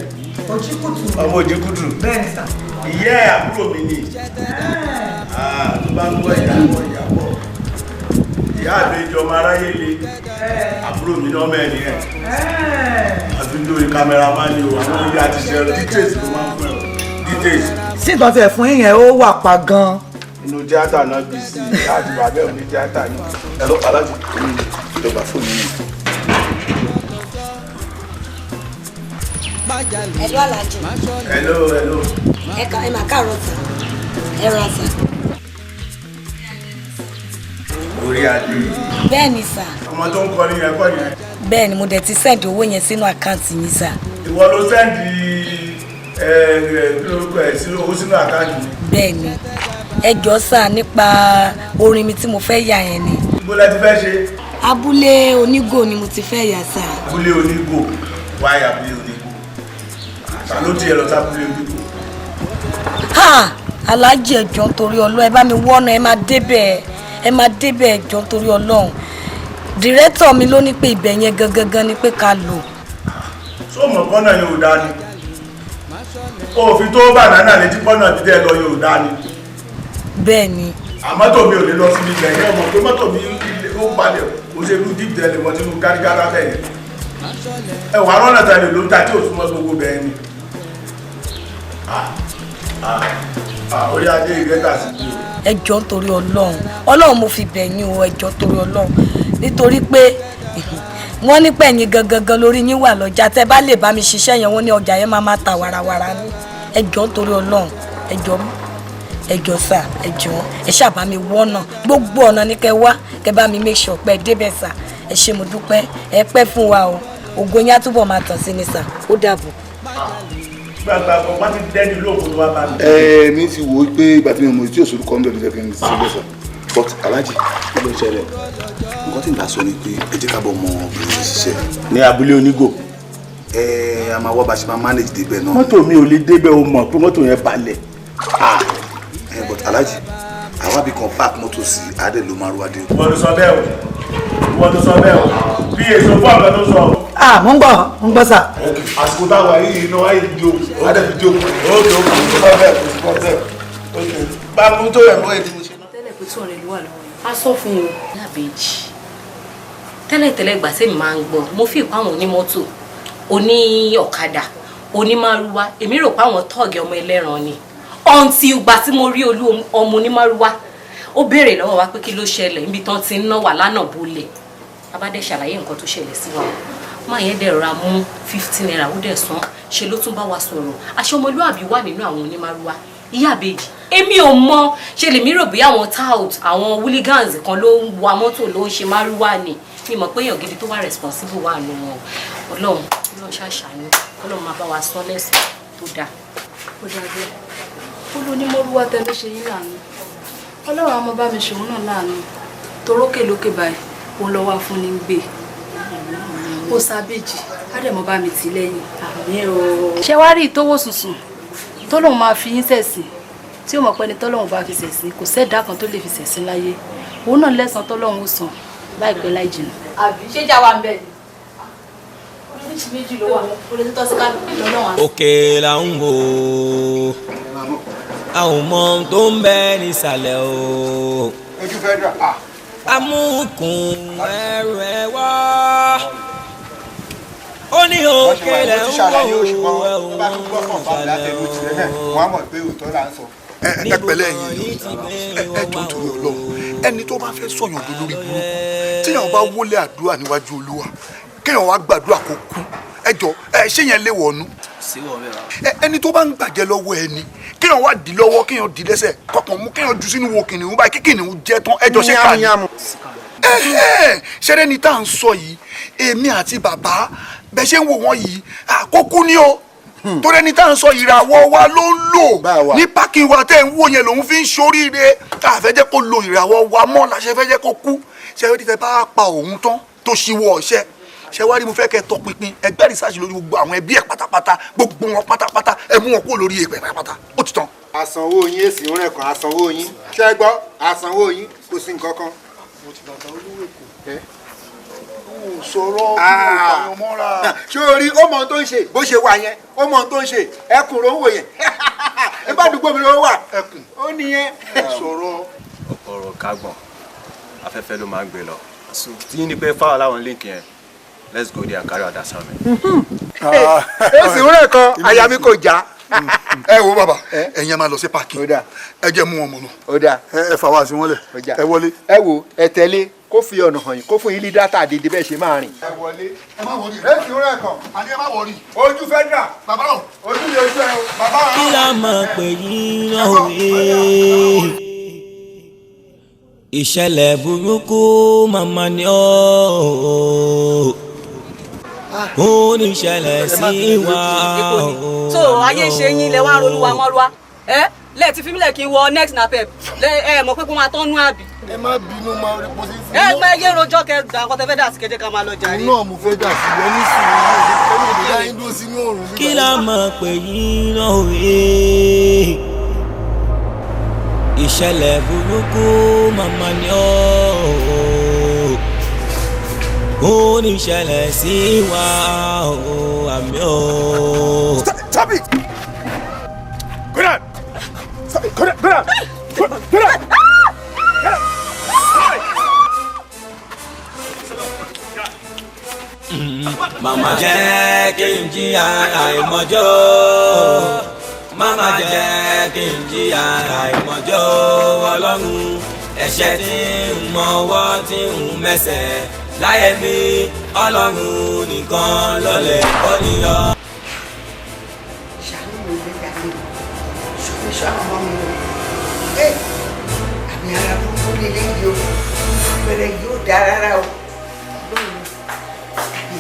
[SPEAKER 16] Òjìkùtù.
[SPEAKER 11] Ọmọ Òjìkùtù.
[SPEAKER 16] Bẹ́ẹ̀ni sà.
[SPEAKER 11] Ìyá ẹ̀ àbúrò mi ni. Tó bá ń gbọ́ ìyá bọ̀ ìyá bọ̀. Ìyá àbẹ́jọ ọmọ aráyé le. Àbúrò mi náà mẹ́rin ni ẹ̀. Àfi lórí kámẹ́rà máa ní o, àwọn ibi àti ṣe details ló máa ń fún ẹ o. Details.
[SPEAKER 16] Sí nǹkan tí ẹ fún yín yẹn ó wà pa gan.
[SPEAKER 11] Inú tíátà náà bí sí ìyá àti bàbá ẹ̀ ní tíátà ni. Ẹ ló aláàjì ìjọba fóònù yìí.
[SPEAKER 14] Hello Alhaji.
[SPEAKER 11] Hello, hello.
[SPEAKER 14] Ẹ kà ẹ máa káàárọ̀ sà. Ẹ ra sà.
[SPEAKER 11] Orí adé.
[SPEAKER 14] Bẹ́ẹ̀ni sà.
[SPEAKER 11] Ọmọ tó ń kọrin yẹn kọ́ yẹn.
[SPEAKER 14] Bẹ́ẹ̀ni mo dẹ̀ ti send owó yẹn sínú àkáǹtì yín sà.
[SPEAKER 11] Ìwọ ló send owó sínú àkáǹtì mi.
[SPEAKER 14] Bẹ́ẹ̀ni. Ẹ jọ̀ọ́ sà nípa orin mi tí mo fẹ́ yà yẹn ni.
[SPEAKER 11] Ibo lẹ ti fẹ́ ṣe?
[SPEAKER 14] Abúlé Onígò ni mo ti fẹ́ yà sà.
[SPEAKER 11] Abúlé Onígò. Wáyé abúlé Onígò. Ta ló tiẹ̀ lọ sábúlé Onígò?
[SPEAKER 14] Ha! Alhaji ẹ jọ̀ọ́ torí Ọlọ́run ẹ bá mi wọ́nà ẹ máa débẹ̀ ẹ máa débẹ̀ ẹ jọ̀ọ́ torí Ọlọ́run. Dìrẹ́tọ̀ mi ló ní pé ibẹ̀ yẹn gangan ni pé ká lò.
[SPEAKER 11] Ṣé o mọ̀ kọ́nà yẹn ò dáa ni? Òfin tó bànánà létí pọ́nà dídẹ́ lọ yóò dá ni.
[SPEAKER 14] Bẹ́ẹ̀ ni.
[SPEAKER 11] Àmọ́tò mi ò lè lọ síbi ibẹ̀ yẹn, ọmọ pé mọ́tò mi ó balẹ̀ ó ṣe irú díìpù tẹ́lẹ̀ wọ́n sínú gárígárá bẹ́ẹ̀ yẹn. Ẹ wà rọ́nà tẹ́lẹ̀ ló ń ta tí ò súnmọ́ gbogbo bẹ́ẹ̀ ni. Orí adé ìgbẹ́ta sí i.
[SPEAKER 14] Ẹ jọ̀ọ́ nítorí Ọlọ́run, Ọlọ́run mo fi bẹ̀ yín o, ẹ jọ̀ọ́ nítorí Ọlọ́run, nítorí pé wọ́n ní pẹ̀yìn gangan lórí yín wà lọ́jà, tẹ́ bá lè bá mi ṣiṣẹ́ yẹn, wọ́n ní ọjà yẹn máa máa ta warawara ní. Ẹ jọ̀ọ́ nítorí Ọlọ́run, ẹ jọ̀ọ́, ẹ jọ̀ọ́ sà, ẹ jọ̀ọ́, ẹ ṣáà bá mi wọ́nà, gbogbo ọ̀nà ni kẹ́ wá, kẹ́ bá mi make sure pé ẹ débẹ̀ sà. Ẹ ṣé, mo dúpẹ́, ẹ pẹ́ fún wa o, ògo yín á túbọ̀ máa tàn sí ni sà, ó dàbọ̀.
[SPEAKER 11] Gbàgbà wọ́n ti dẹ́ni lóògùn tó wá bá mi.
[SPEAKER 5] Ẹ mi ti wò ó pé ìgbà tí mi mọ̀ tí òṣèlú kan bẹ̀rẹ̀ kí n ṣe bẹ́ẹ̀ sọ, but Alhaji, kí ló ṣẹlẹ̀? Nǹkan tí n bá sọ ni pé ẹ jẹ́ ká bọ̀ mọ obìnrin ṣiṣẹ́.
[SPEAKER 11] Ní abúlé onígò.
[SPEAKER 5] Ẹ a máa wá bá ṣe máa manage débẹ̀ náà.
[SPEAKER 11] Mọ́tò mi ò lè débẹ̀, o mọ̀ pé mọ́tò yẹn balẹ̀.
[SPEAKER 5] Ẹ but Alhaji, àwa bí kan park mọ́tò sí adé ló máa rú adé.
[SPEAKER 11] Wọ́n ló sọ bẹ́ẹ̀ o, wọ́n ló sọ bẹ́ẹ̀ o, bí èso fún àgbẹ̀ tó sọ.
[SPEAKER 16] Ah, mo ń gbọ́, mo ń gbọ́ sà.
[SPEAKER 5] Àsìkò táwa yìí iná ayé jó, adé fi jó.
[SPEAKER 11] Ókè ókè, kò sí bẹ́ẹ̀, kò sí bẹ́ẹ̀. Ókè, bá a mú tó yẹ mọ́ èdè mo ṣe náà.
[SPEAKER 17] Tẹ́lẹ̀ pé 200 ló wà lọ́wọ́ yìí. A sọ fún un lábẹ́jì. Tẹ́lẹ̀tẹ́lẹ̀ ìgbà tẹ́mi máa ń gbọ́, mo fi ìpá àwọn onímọ́tò, oní ọ̀kadà, onímárúwá, èmi rò pé àwọn tọ́ọ̀gì ọmọ ẹlẹ́ran ni. Ọ̀ǹtì ìgbà tí mo rí Olú ọmọ onímárúwá, ó béèrè lọ́wọ́ wa pé kí ló ṣẹlẹ̀ níbi tán ti ń ná wà lánàá bolẹ̀. Abádé ṣàlàyé nǹkan tó ṣẹlẹ̀ sí wa. Máa yẹn dẹ̀ ra mú 50 naira, ó dẹ̀ san, ṣe ló tún bá wa sọ̀rọ̀. Aṣọ ọmọlúàbí wà nínú àwọn onímárúwá. Ìyá àbèjì, èmi ò mọ ṣe lèmi rò bí àwọn tout, àwọn hooligans kan ló ń wa mọ́tò ló ń ṣe márúwá ni. Mi mọ̀ pé èèyàn gidi tó wà responsible wà nù wọn. Ọlọ́run, Ọlọ́run ṣàṣàánú, Ọlọ́run máa bá wa sọ lẹ́sìn tó dáa.
[SPEAKER 15] Ó dàbí ó ló ní mọ́rúwá tẹ ló ṣe yín láàánú. Ọlọ́run á mọ bá mi ṣòun náà láàánú. Torókè lókè báyìí, òun lọ́wọ́ afúnni ń gbé. Ó sábẹ́jì, á dẹ̀ mọ́ bá mi tì lẹ́yìn. Ṣé wàá rí ìtówó sùnsùn tó lóun máa fi yín ṣẹ̀sìn, tí ó mọ̀ pé ni tọ́lọ́hun bá fi ṣẹ̀sìn, kò sẹ́dá kan tó lè fi ṣẹ̀sìn láyé. Òun náà lẹ́san tọ́lọ́hun ó san láìpẹ́ láì jìnnà.
[SPEAKER 12] Àbí ṣé já wa ń bẹ̀ ni? Oríṣi méjì ló wà, orí títọ́ sí kálukú lọ́lọ́run.
[SPEAKER 18] Òkè là ń wò ó, a ò mọ ohun tó ń bẹ nísàlẹ̀ o.
[SPEAKER 2] Ojú fẹ́ dà.
[SPEAKER 18] Amúkùn ẹrù ẹ wá. Ó ní òkè lẹ̀ ń wò ó, ẹ ò mọ nísàlẹ̀ o.
[SPEAKER 2] Wọ́n á mọ̀ pé òótọ́ là ń sọ.
[SPEAKER 5] Ẹ pẹ̀lẹ́ ẹ̀yin, ẹ jọ̀ọ́ nítorí Ọlọ́run, ẹni tó bá fẹ́ sọ̀yàn tó lórí burúkú, tíyàn bá wọlé àdúrà níwájú Olúwa, kéèyàn wá gbàdúrà kó kú, ẹ jọ̀ọ́ ẹ ṣé yẹn lè wọ̀nú. Ẹni tó bá ń gbàjẹ́ lọ́wọ́ ẹni, kéèyàn wá dì lọ́wọ́, kéèyàn dì lẹ́sẹ̀, kọkàn mú kéèyàn jù sínú wo kìnìún báyìí, kí kìnìún jẹ tán, ẹ jọ̀ọ́ ṣé ká ní. Ṣẹ́rẹ́ ni tá à ń sọ yìí, èmi àti bàbá bẹ́ẹ̀ ṣe ń wò wọ́n yìí, àkókò ni o, torí ẹni tá à ń sọ ìràwọ̀ wa ló ń lò ní pákí wa tẹ́ ń wò yẹn lòun fi ń ṣoríire, àfẹ́ jẹ́ kó lo ìràwọ̀ wa mọ́ la ṣe fẹ́ jẹ́ kó kú. Ṣe é tẹ́ bá pa òun tán tó ṣíwọ́ ọ̀ṣẹ́, ṣe wá rí mo fẹ́ kẹ́ tọpinpin ẹgbẹ́ rìsáàsì lórí gbogbo àwọn ẹbí ẹ̀ pátápátá, gbogbo wọn pátápátá, ẹ mú wọn kúrò lórí èpè pátápátá, ó ti tán.
[SPEAKER 2] Àsanwó yín èsì ń rẹ̀ kan, àsanwó yín ṣẹ́ gbọ́, àsanwó yín kò sí nǹkan kan.
[SPEAKER 5] Mo ti bàbá olówó èkó sọ̀rọ̀ kí mo mọ́ra.
[SPEAKER 2] Ṣé o rí, ó mọ ohun tó ń ṣe bó ṣe wà yẹn, ó mọ ohun tó ń ṣe, ẹkùn ló ń wò yẹn, nígbà àdúgbò mi ló wà,
[SPEAKER 5] ẹkùn
[SPEAKER 2] ó nìyẹn.
[SPEAKER 5] Sọ̀rọ̀.
[SPEAKER 19] Ọ̀rọ̀ kágbọ̀n afẹ́fẹ́ ló máa ń gbé lọ, tí ní pé fáwọn láwọn link yẹn, let's go there and carry out that assignment.
[SPEAKER 2] Èsì ń rẹ̀ kan, àyà mi kò já.
[SPEAKER 5] Ẹ wo bàbá, ẹ̀yin ẹ máa lọ sí páàkì, ẹ jẹ́ mú wọn mọ̀ náà, ẹ fà wá sí wọn lẹ̀, ẹ wọlé.
[SPEAKER 2] Ẹ wo, ẹ tẹ̀lé kó fi ọ̀nà hàn yín, kó fún yín ní dátà dédé bẹ́ẹ̀ ṣe máa rìn.
[SPEAKER 5] Ẹ wọlé, ẹ má wọrí.
[SPEAKER 2] Èsì ń rẹ̀ kan.
[SPEAKER 5] Àní ẹ má wọrí.
[SPEAKER 2] Ojú fẹ́dà.
[SPEAKER 5] Bàbá o.
[SPEAKER 2] Ojú mi ojú ẹ o. Bàbá o.
[SPEAKER 18] Kí la máa pè yín náà wé? Ìṣẹ̀lẹ̀ burúkú màmá ni ó. Ó ní ìṣẹ̀lẹ̀ sí wa o.
[SPEAKER 6] So ayé ṣe yín lẹ wá ń ronú wa mọ́rúwá. Ẹ lẹ́ẹ̀ ti fi mílẹ̀ kí n wọ next napep. Ẹ mọ̀ pé kó máa tọ́nú àbí.
[SPEAKER 10] Ẹ má bínú, máa rí pọ́sí sí.
[SPEAKER 6] Ẹ gbẹ́ yé rojọ́ kẹ dà nǹkan tẹ fẹ́ dà sí kẹjẹ ká máa lọ jàre.
[SPEAKER 10] Òun náà mo fẹ́ dà sí ẹ ní sùúrù, ẹni ìdílé ayé dúró sínú òòrùn.
[SPEAKER 18] Kí la máa pè yín náà wé? Ìṣẹ̀lẹ̀ burúkú màmá ni ó. Ó ní ìṣẹ̀lẹ̀ sí wa o, àmì o.
[SPEAKER 5] Stop it!
[SPEAKER 18] Màmá jẹ́ kí n jìyà àìmọ̀jọ́, màmá jẹ́ kí n jìyà àìmọ̀jọ́. Ọlọ́run, ẹ̀ṣẹ̀ tí ń mọwọ́ tí ń mẹsẹ̀ láyé mi, Ọlọ́run nìkan ló lè kó níyọ.
[SPEAKER 13] Ṣàánú mi, lè dàgbé ṣòfin ṣọ́ àwọn ọmọ mi o. Ẹ àmì ara burúkú lélẹ́yìí o, àpẹẹrẹ yóò dáa rárá o. Lóhùn àmì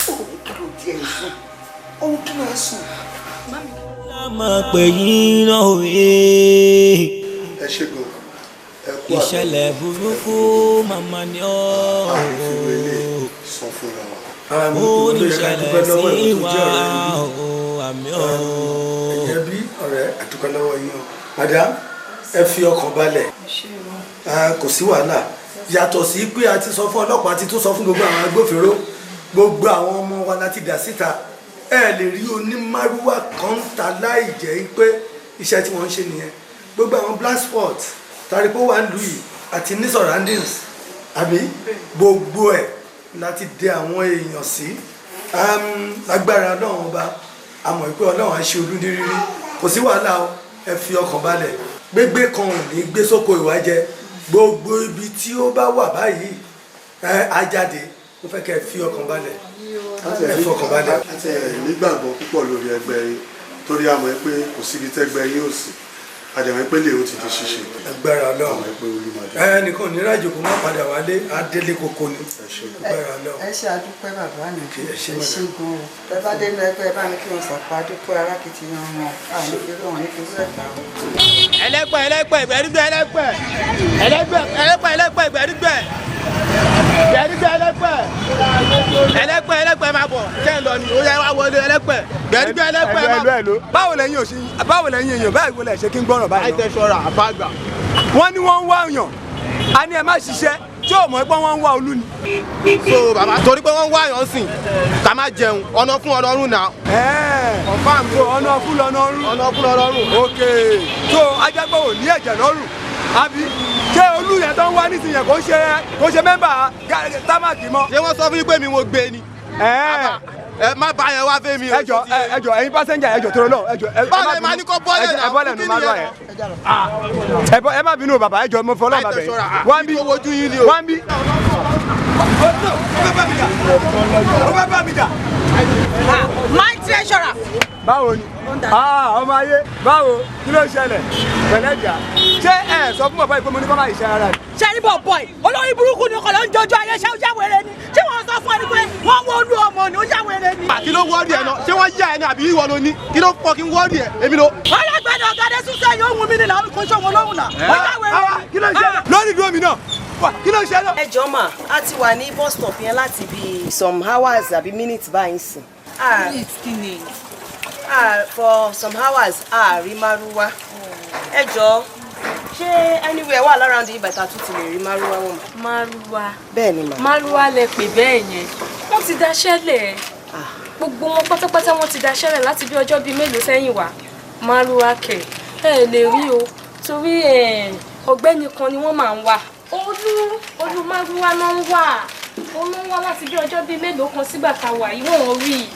[SPEAKER 13] òun kí ló tiẹ̀ ń sùn, òun kí ló ń sùn.
[SPEAKER 18] Mọ̀ pé yín náà òye.
[SPEAKER 11] Ẹ ṣe gan, ẹ kú àná.
[SPEAKER 18] Ìṣẹ̀lẹ̀ burúkú màmá ni ó.
[SPEAKER 11] Sọ fúnra wa.
[SPEAKER 18] Ó ní ìṣẹ̀lẹ̀ sí wa ó, àmì ó.
[SPEAKER 7] Ẹ̀yẹ bí ọ̀rẹ́, àdúpẹ́ lọ́wọ́ yín o. Madam, ẹ fi ọkàn balẹ̀. Ah, kò sí wàhálà. Yàtọ̀ sí pé a ti sọ fún ọlọ́pàá, a ti tún sọ fún gbogbo àwọn agbófinró, gbogbo àwọn ọmọ wa láti dà síta. Ẹ lè rí onímárúwá kan ń ta láì jẹ́ pé iṣẹ́ tí wọ́n ń ṣe nìyẹn. Gbogbo àwọn black spot tari pé ó wà nílùú yìí àti ní surroundings, àbí gbogbo ẹ̀ láti dẹ àwọn èèyàn sí. Lágbára Ọlọ́run Ọba, a mọ̀ pé Ọlọ́run á ṣe olúndí rírí. Kò sí wàhálà o, ẹ fi ọkàn balẹ̀. Gbégbé kan ò ní gbé sóko ìwájẹ. Gbogbo ibi tí ó bá wà báyìí, ẹ á jáde. Mo fẹ́ kẹ́ ẹ fi ọkàn balẹ̀, ẹ fọkàn balẹ̀.
[SPEAKER 11] Àti ẹ̀ nígbàgbọ́ púpọ̀ lórí ẹgbẹ́ yín, torí a mọ̀ pé kò síbi tẹ́gbẹ́ yín ò sí, a dẹ̀ mọ̀ pé lè ó ti di ṣíṣe.
[SPEAKER 7] Agbára Ọlọ́run.
[SPEAKER 11] A mọ̀ pé olùmọ̀dé.
[SPEAKER 7] Ẹnìkan ò ní rájò kó má padà wálé, á délé koko ni. Agbára Ọlọ́run.
[SPEAKER 13] Ẹ ṣe, àdúpẹ́ bàbá mi.
[SPEAKER 7] Ẹ ṣé,
[SPEAKER 13] ẹ ṣe
[SPEAKER 7] madam.
[SPEAKER 13] gan o. Ẹ bá dénú ẹgbẹ́, ẹ bá mi kí wọn sàpá dúpẹ́ arákìtìyàn wọn àní fi rú wọn ní fi rú ẹ̀gbá wọn.
[SPEAKER 2] Ẹlẹ́pẹ̀, ẹlẹ́pẹ̀, ìgbẹ́rígbẹ́, ẹlẹ́pẹ̀, ẹlẹ́pẹ̀, ẹlẹ́pẹ̀, ẹlẹ́pẹ̀, ìgbẹ́rígbẹ́, ìgbẹ́rígbẹ́, ẹlẹ́pẹ̀, ẹlẹ́pẹ̀, ẹlẹ́pẹ̀, máa bọ̀ kẹ́ ẹ̀ lọ ni ó yẹ wá wọlé, ẹlẹ́pẹ̀, ìgbẹ́rígbẹ́, ẹlẹ́pẹ̀, máa bọ̀.
[SPEAKER 3] Ẹlò, báwo lẹ́yìn òsì, báwo lẹ́yìn èèyàn báyìí wọlé ṣe kí n gbọ́ràn báyìí.
[SPEAKER 2] Àìtẹ́ ṣọ́ra àfàgbà.
[SPEAKER 3] Wọ́n ní wọ́n ń wá èèyàn, a ní ẹ má ṣiṣẹ́ tí ò mọ̀ pé wọ́n ń wá olú ni.
[SPEAKER 2] So bàbá, torí pé wọ́n ń wá èèyàn sìn ká má jẹun, ọ̀nà fún ọ̀nà ọ̀run náà.
[SPEAKER 3] Confam, so ọ̀nà fún lọ́nà ọ̀run.
[SPEAKER 2] Ọ̀nà fún lọ́nà ọ̀run.
[SPEAKER 3] Ok, so ajágbó ò ní ẹ̀jẹ̀ lọ́rùn àbí? Ṣé olú yẹn tó ń wá nísìnyẹn kò ṣe mẹ́mbà támàkì mọ́?
[SPEAKER 2] Ṣé wọ́n sọ fún yín pé mi mo gbé ni? Ẹ má bá yẹn wá fẹ́ mi o.
[SPEAKER 3] Ẹjọ, ẹjọ, ẹ̀yin pásẹ́njà, ẹjọ tó lọ, ẹjọ.
[SPEAKER 2] Báwo ni màá ní kó bọ́lẹ̀ náà?
[SPEAKER 3] Ẹ bọ́lẹ̀ nù má lọ yẹn. Ẹ má bínú bàbá, ẹjọ, mo fọlọ́ bàbá yẹn. Wọ́n bí wọ́n bí. Ó fẹ́ bá mi jà.
[SPEAKER 12] My treasurer.
[SPEAKER 3] Báwo ni? Ah, ọmọ ayé, báwo? Kí ló ṣẹlẹ̀? Pẹ̀lẹ́ jà. Ṣé ẹ sọ fún bàbá yìí pé mo ní kọ́ máa ṣe ara rẹ̀?
[SPEAKER 12] Ṣé ní bọ̀ bọ̀ yìí, olórí burúkú ni, ọkọ̀ ló ń jọjọ́ ayé. Ṣé ó yá wèrè ni? Ṣé wọ́n sọ fún ẹni pé wọ́n wọ́n olú ọmọ ni ó yá wèrè ni?
[SPEAKER 2] Kí ló wọ́ọ̀rì ẹ̀ náà? Ṣé wọ́n yá ẹ ní àbí ìwọ ló ní? Kí ló fọ́ kí n wọ́ọ̀rì ẹ̀? Èmi ló.
[SPEAKER 12] Ọlọ́gbẹ́ni ọ̀gá dé sún sẹ́yìn ohun mi ni làwọn kò ṣòwò lóhùn náà. Ó yá wèrè.
[SPEAKER 3] Kí ló ń ṣẹlẹ̀? Lórí ìdúró mi náà, kí ló ń ṣẹlẹ̀?
[SPEAKER 20] Ẹ jọ̀ọ́ mà, a ti wà ní bus stop yẹn láti bí some hours àbí minutes báyìí sìn.
[SPEAKER 9] Minutes kí ni?
[SPEAKER 20] For some hours a rí márúwá. Ẹ jọ̀ọ́, ṣé anywhere wà lára ndí ìbàtà tún ti lè rí márúwá wọ̀ mà?
[SPEAKER 17] Márúwá?
[SPEAKER 20] Bẹ́ẹ̀ ni mà.
[SPEAKER 17] Márúwá lẹ pè bẹ́ẹ̀ yẹn, wọ́n ti daṣẹ́ lẹ̀, gbogbo wọn pátápátá wọ́n ti daṣẹ́ lẹ̀ láti bí ọjọ́ bíi mélòó sẹ́yìn wá. Márúwá kẹ̀ ẹ lè rí o, torí ọ̀gbẹ́ni kan ni wọ́n máa ń wà. Olú márúwá náà ń wà, olú ń wá láti bí ọjọ́ bíi mélòó kan sígbà tá a wà yìí, wọ́n rí i.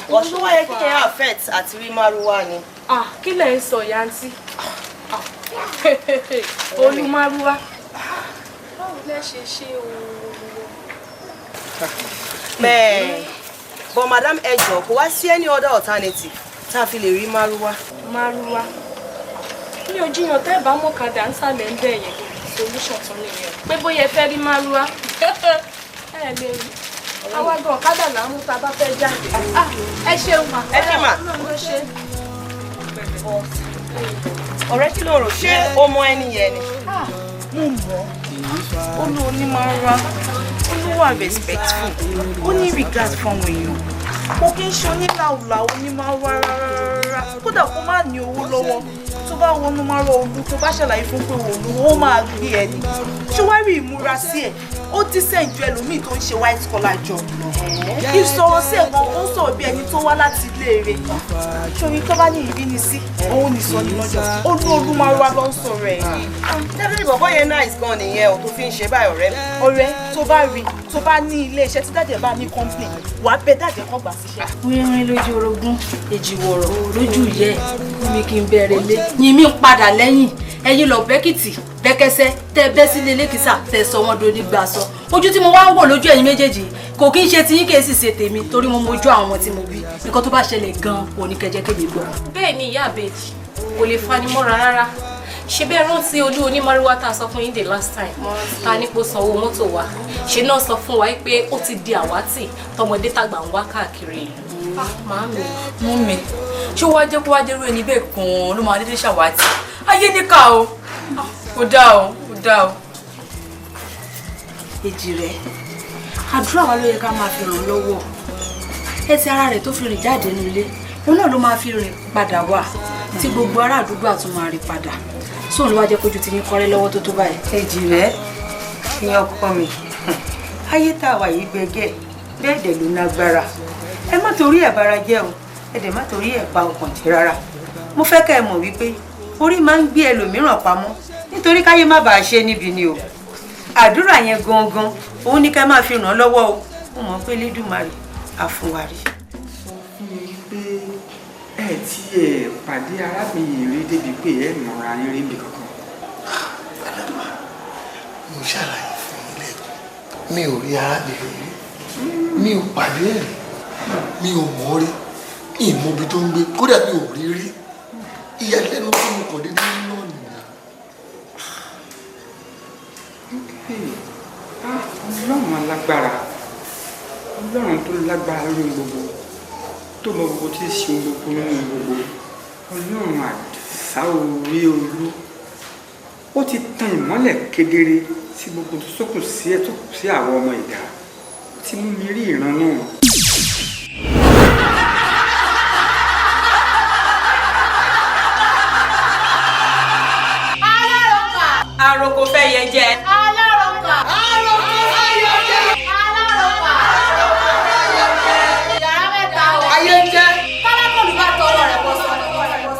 [SPEAKER 20] Ọ̀ṣun wáyé kí yẹn affect àti rí márúwá ni.
[SPEAKER 17] Ah, kí lẹ̀ ń sọ yantí? Olú márúwá. Báwo lẹ ṣe ṣe o?
[SPEAKER 20] Bẹ́ẹ̀, but madam, ẹ jọ̀ọ́, kò wá sí any other alternative tá a fi lè rí márúwá?
[SPEAKER 17] Márúwá, mi ò jiyàn, tẹ́ ẹ bá mọ̀kadà ń sàlẹ̀ ń bẹ̀ yẹn, solution tún nìyẹn. Pé bóyá ẹ fẹ́ rí márúwá, ẹ lè rí. Àwa gan ọ̀kadà là ń mú tá a bá fẹ́ jáde. Ẹ ṣeun mà.
[SPEAKER 20] Ẹ ṣe mà.
[SPEAKER 17] Ọlọ́run ló ṣe.
[SPEAKER 20] Ọ̀rẹ́, kí ló rò? Ṣé o mọ ẹni yẹn ni?
[SPEAKER 12] Mo mọ̀ ó ní onímọ̀ra, ó ní wà respectful, ó ní regard fún àwọn èèyàn, kò kí ń ṣe onílàwùlà onímọ̀wá rárá, kódà kó má ní owó lọ́wọ́. Tó bá wọnú márùn Olú, tó bá ṣàlàyé fún pé òun ó máa gbé ẹ ní. Ṣé wàá rí ìmúra sí ẹ? Ó decent ju ẹlòmíì tó ń ṣe white collar job lọ. Ìsọ̀rọ̀ sí ẹ̀gbọ́n ó ń sọ̀rọ̀ bí ẹni tó wá láti ilé rẹ̀. Ṣorí tó bá ní ìrínisí, òun ní sọ ní lọ́jọ́. Olú Olú Márúwá ló ń sọ̀rọ̀ ẹ̀.
[SPEAKER 20] Definitely bọ̀bọ́ yẹn nice gan nìyẹn o tó fi ń ṣe báyìí, ọ̀rẹ́ mi.
[SPEAKER 12] Ọ̀rẹ́, tó bá rí, tó bá ní ilé iṣẹ́ tí dájẹ́ bá ní company, wàá bẹ dájẹ́ kọ́ gbà síṣẹ́.
[SPEAKER 15] Wírin lójú orogún, èjì wọ̀rọ̀ lójú ìyẹ́ mi kì í bẹ̀rẹ̀ lé yìn mí ń padà lẹ́yìn ẹ̀yin lọ bẹ́kìtì bẹ́kẹsẹ́ tẹ bẹ́ sílé lẹ́kìsà tẹ sọ wọn do nígbà sọ. Ojú tí mo wá ń wò lójú ẹ̀yin méjèèjì kò kí ń ṣe tiyín, kì í sì ṣe tèmi, torí mo mojú àwọn ọmọ tí mo bí. Nǹkan tó bá ṣẹlẹ̀ gan-an òní kẹjẹ kéde gbọ́.
[SPEAKER 17] Bẹ́ẹ̀ ni, ìyá àbèjì kò lè fanimọ́ra rárá. Ṣe bẹ́ẹ̀ rántí Olú onímọ̀ríwá tá a sọ fún yín the last time, ta ní kó sanwó mọ́tò wa? Ṣe náà sọ fún wa pé ó ti di àwátì tọmọdé tàgbà ń wá káàkiri ìlú. Màámi.
[SPEAKER 21] Mú mi, ṣé wàá jẹ́ kó wá dérú ẹni bẹ́ẹ̀ gan-an ló máa dédé ṣàwátì? Ayé níkà o, kò dáa o, kò dáa o.
[SPEAKER 15] Èjì rẹ, àdúrà wa ló yẹ ká máa fi ràn lọ́wọ́. Ẹsẹ̀ ara rẹ̀ tó fi rìn jáde nílé, òun náà ló máa fi rìn padà wá, tí gbogbo ará àdúgbò àtún máa rí padà. Sóun ló wá jẹ́ kójú ti ní kọ́rẹ́ lọ́wọ́ tó tó báyìí?
[SPEAKER 22] Èjì rẹ ní ọkọ mi, ayé tá a wà yìí gbẹgẹ bẹ́ẹ̀ dẹ̀ ló nágbára. Ẹ má torí ẹ̀ bara jẹ́ o, ẹ dẹ̀ má torí ẹ̀ ba ọkàn jẹ́ rárá. Mo fẹ́ kẹ́ ẹ mọ̀ wípé orí máa ń gbé ẹlòmíràn pamọ́ nítorí káyé má bàa ṣe níbi ni o. Àdúrà yẹn gangan òun ní ká máa fi ràn án lọ́wọ́ o. Mo mọ̀ pé Elédùmarè á fún wa rí.
[SPEAKER 23] Sọ fún mi pé ẹ tí ẹ pàdé arábìnrin rí débi pé ẹ mọ̀ra yín rí níbi kankan.
[SPEAKER 10] Alama, mo ṣàlàyé fún yín lẹ́ẹ̀kan, mi ò rí arábìnrin rí, mi ò pàdé ẹ̀ rí, mi ò mọ̀ rí, mi ì mọ ibi tó ń gbé, kódà mi ò rí rí. Ìyàlẹ́nu tí mo kàn déédéé náà nìyẹn.
[SPEAKER 23] Ọlọ́run alágbára, Ọlọ́run tó lágbára lórí gbogbo, tó mọ gbogbo, tí ń ṣe gbogbo nínú gbogbo, Ọlọ́run Àdìsá orí Olú, ó ti tan ìmọ́lẹ̀ kedere sí gbogbo tó sókùn sí ẹ̀ tó kù sí àwọn ọmọ ẹ̀dá. Ó ti mú mi rí ìran náà.
[SPEAKER 21] Àròkò fẹ́ yẹ jẹ.
[SPEAKER 24] Alárọ̀kà. Àròkò fẹ́ yẹ jẹ. Alárọ̀kà. Àròkò fẹ́ yẹ jẹ. Yàrá mẹ́ta o.
[SPEAKER 21] Ayé ń jẹ́.
[SPEAKER 15] Tálákọ̀lù bá tọwọ́ rẹ̀ bọ́ sọ.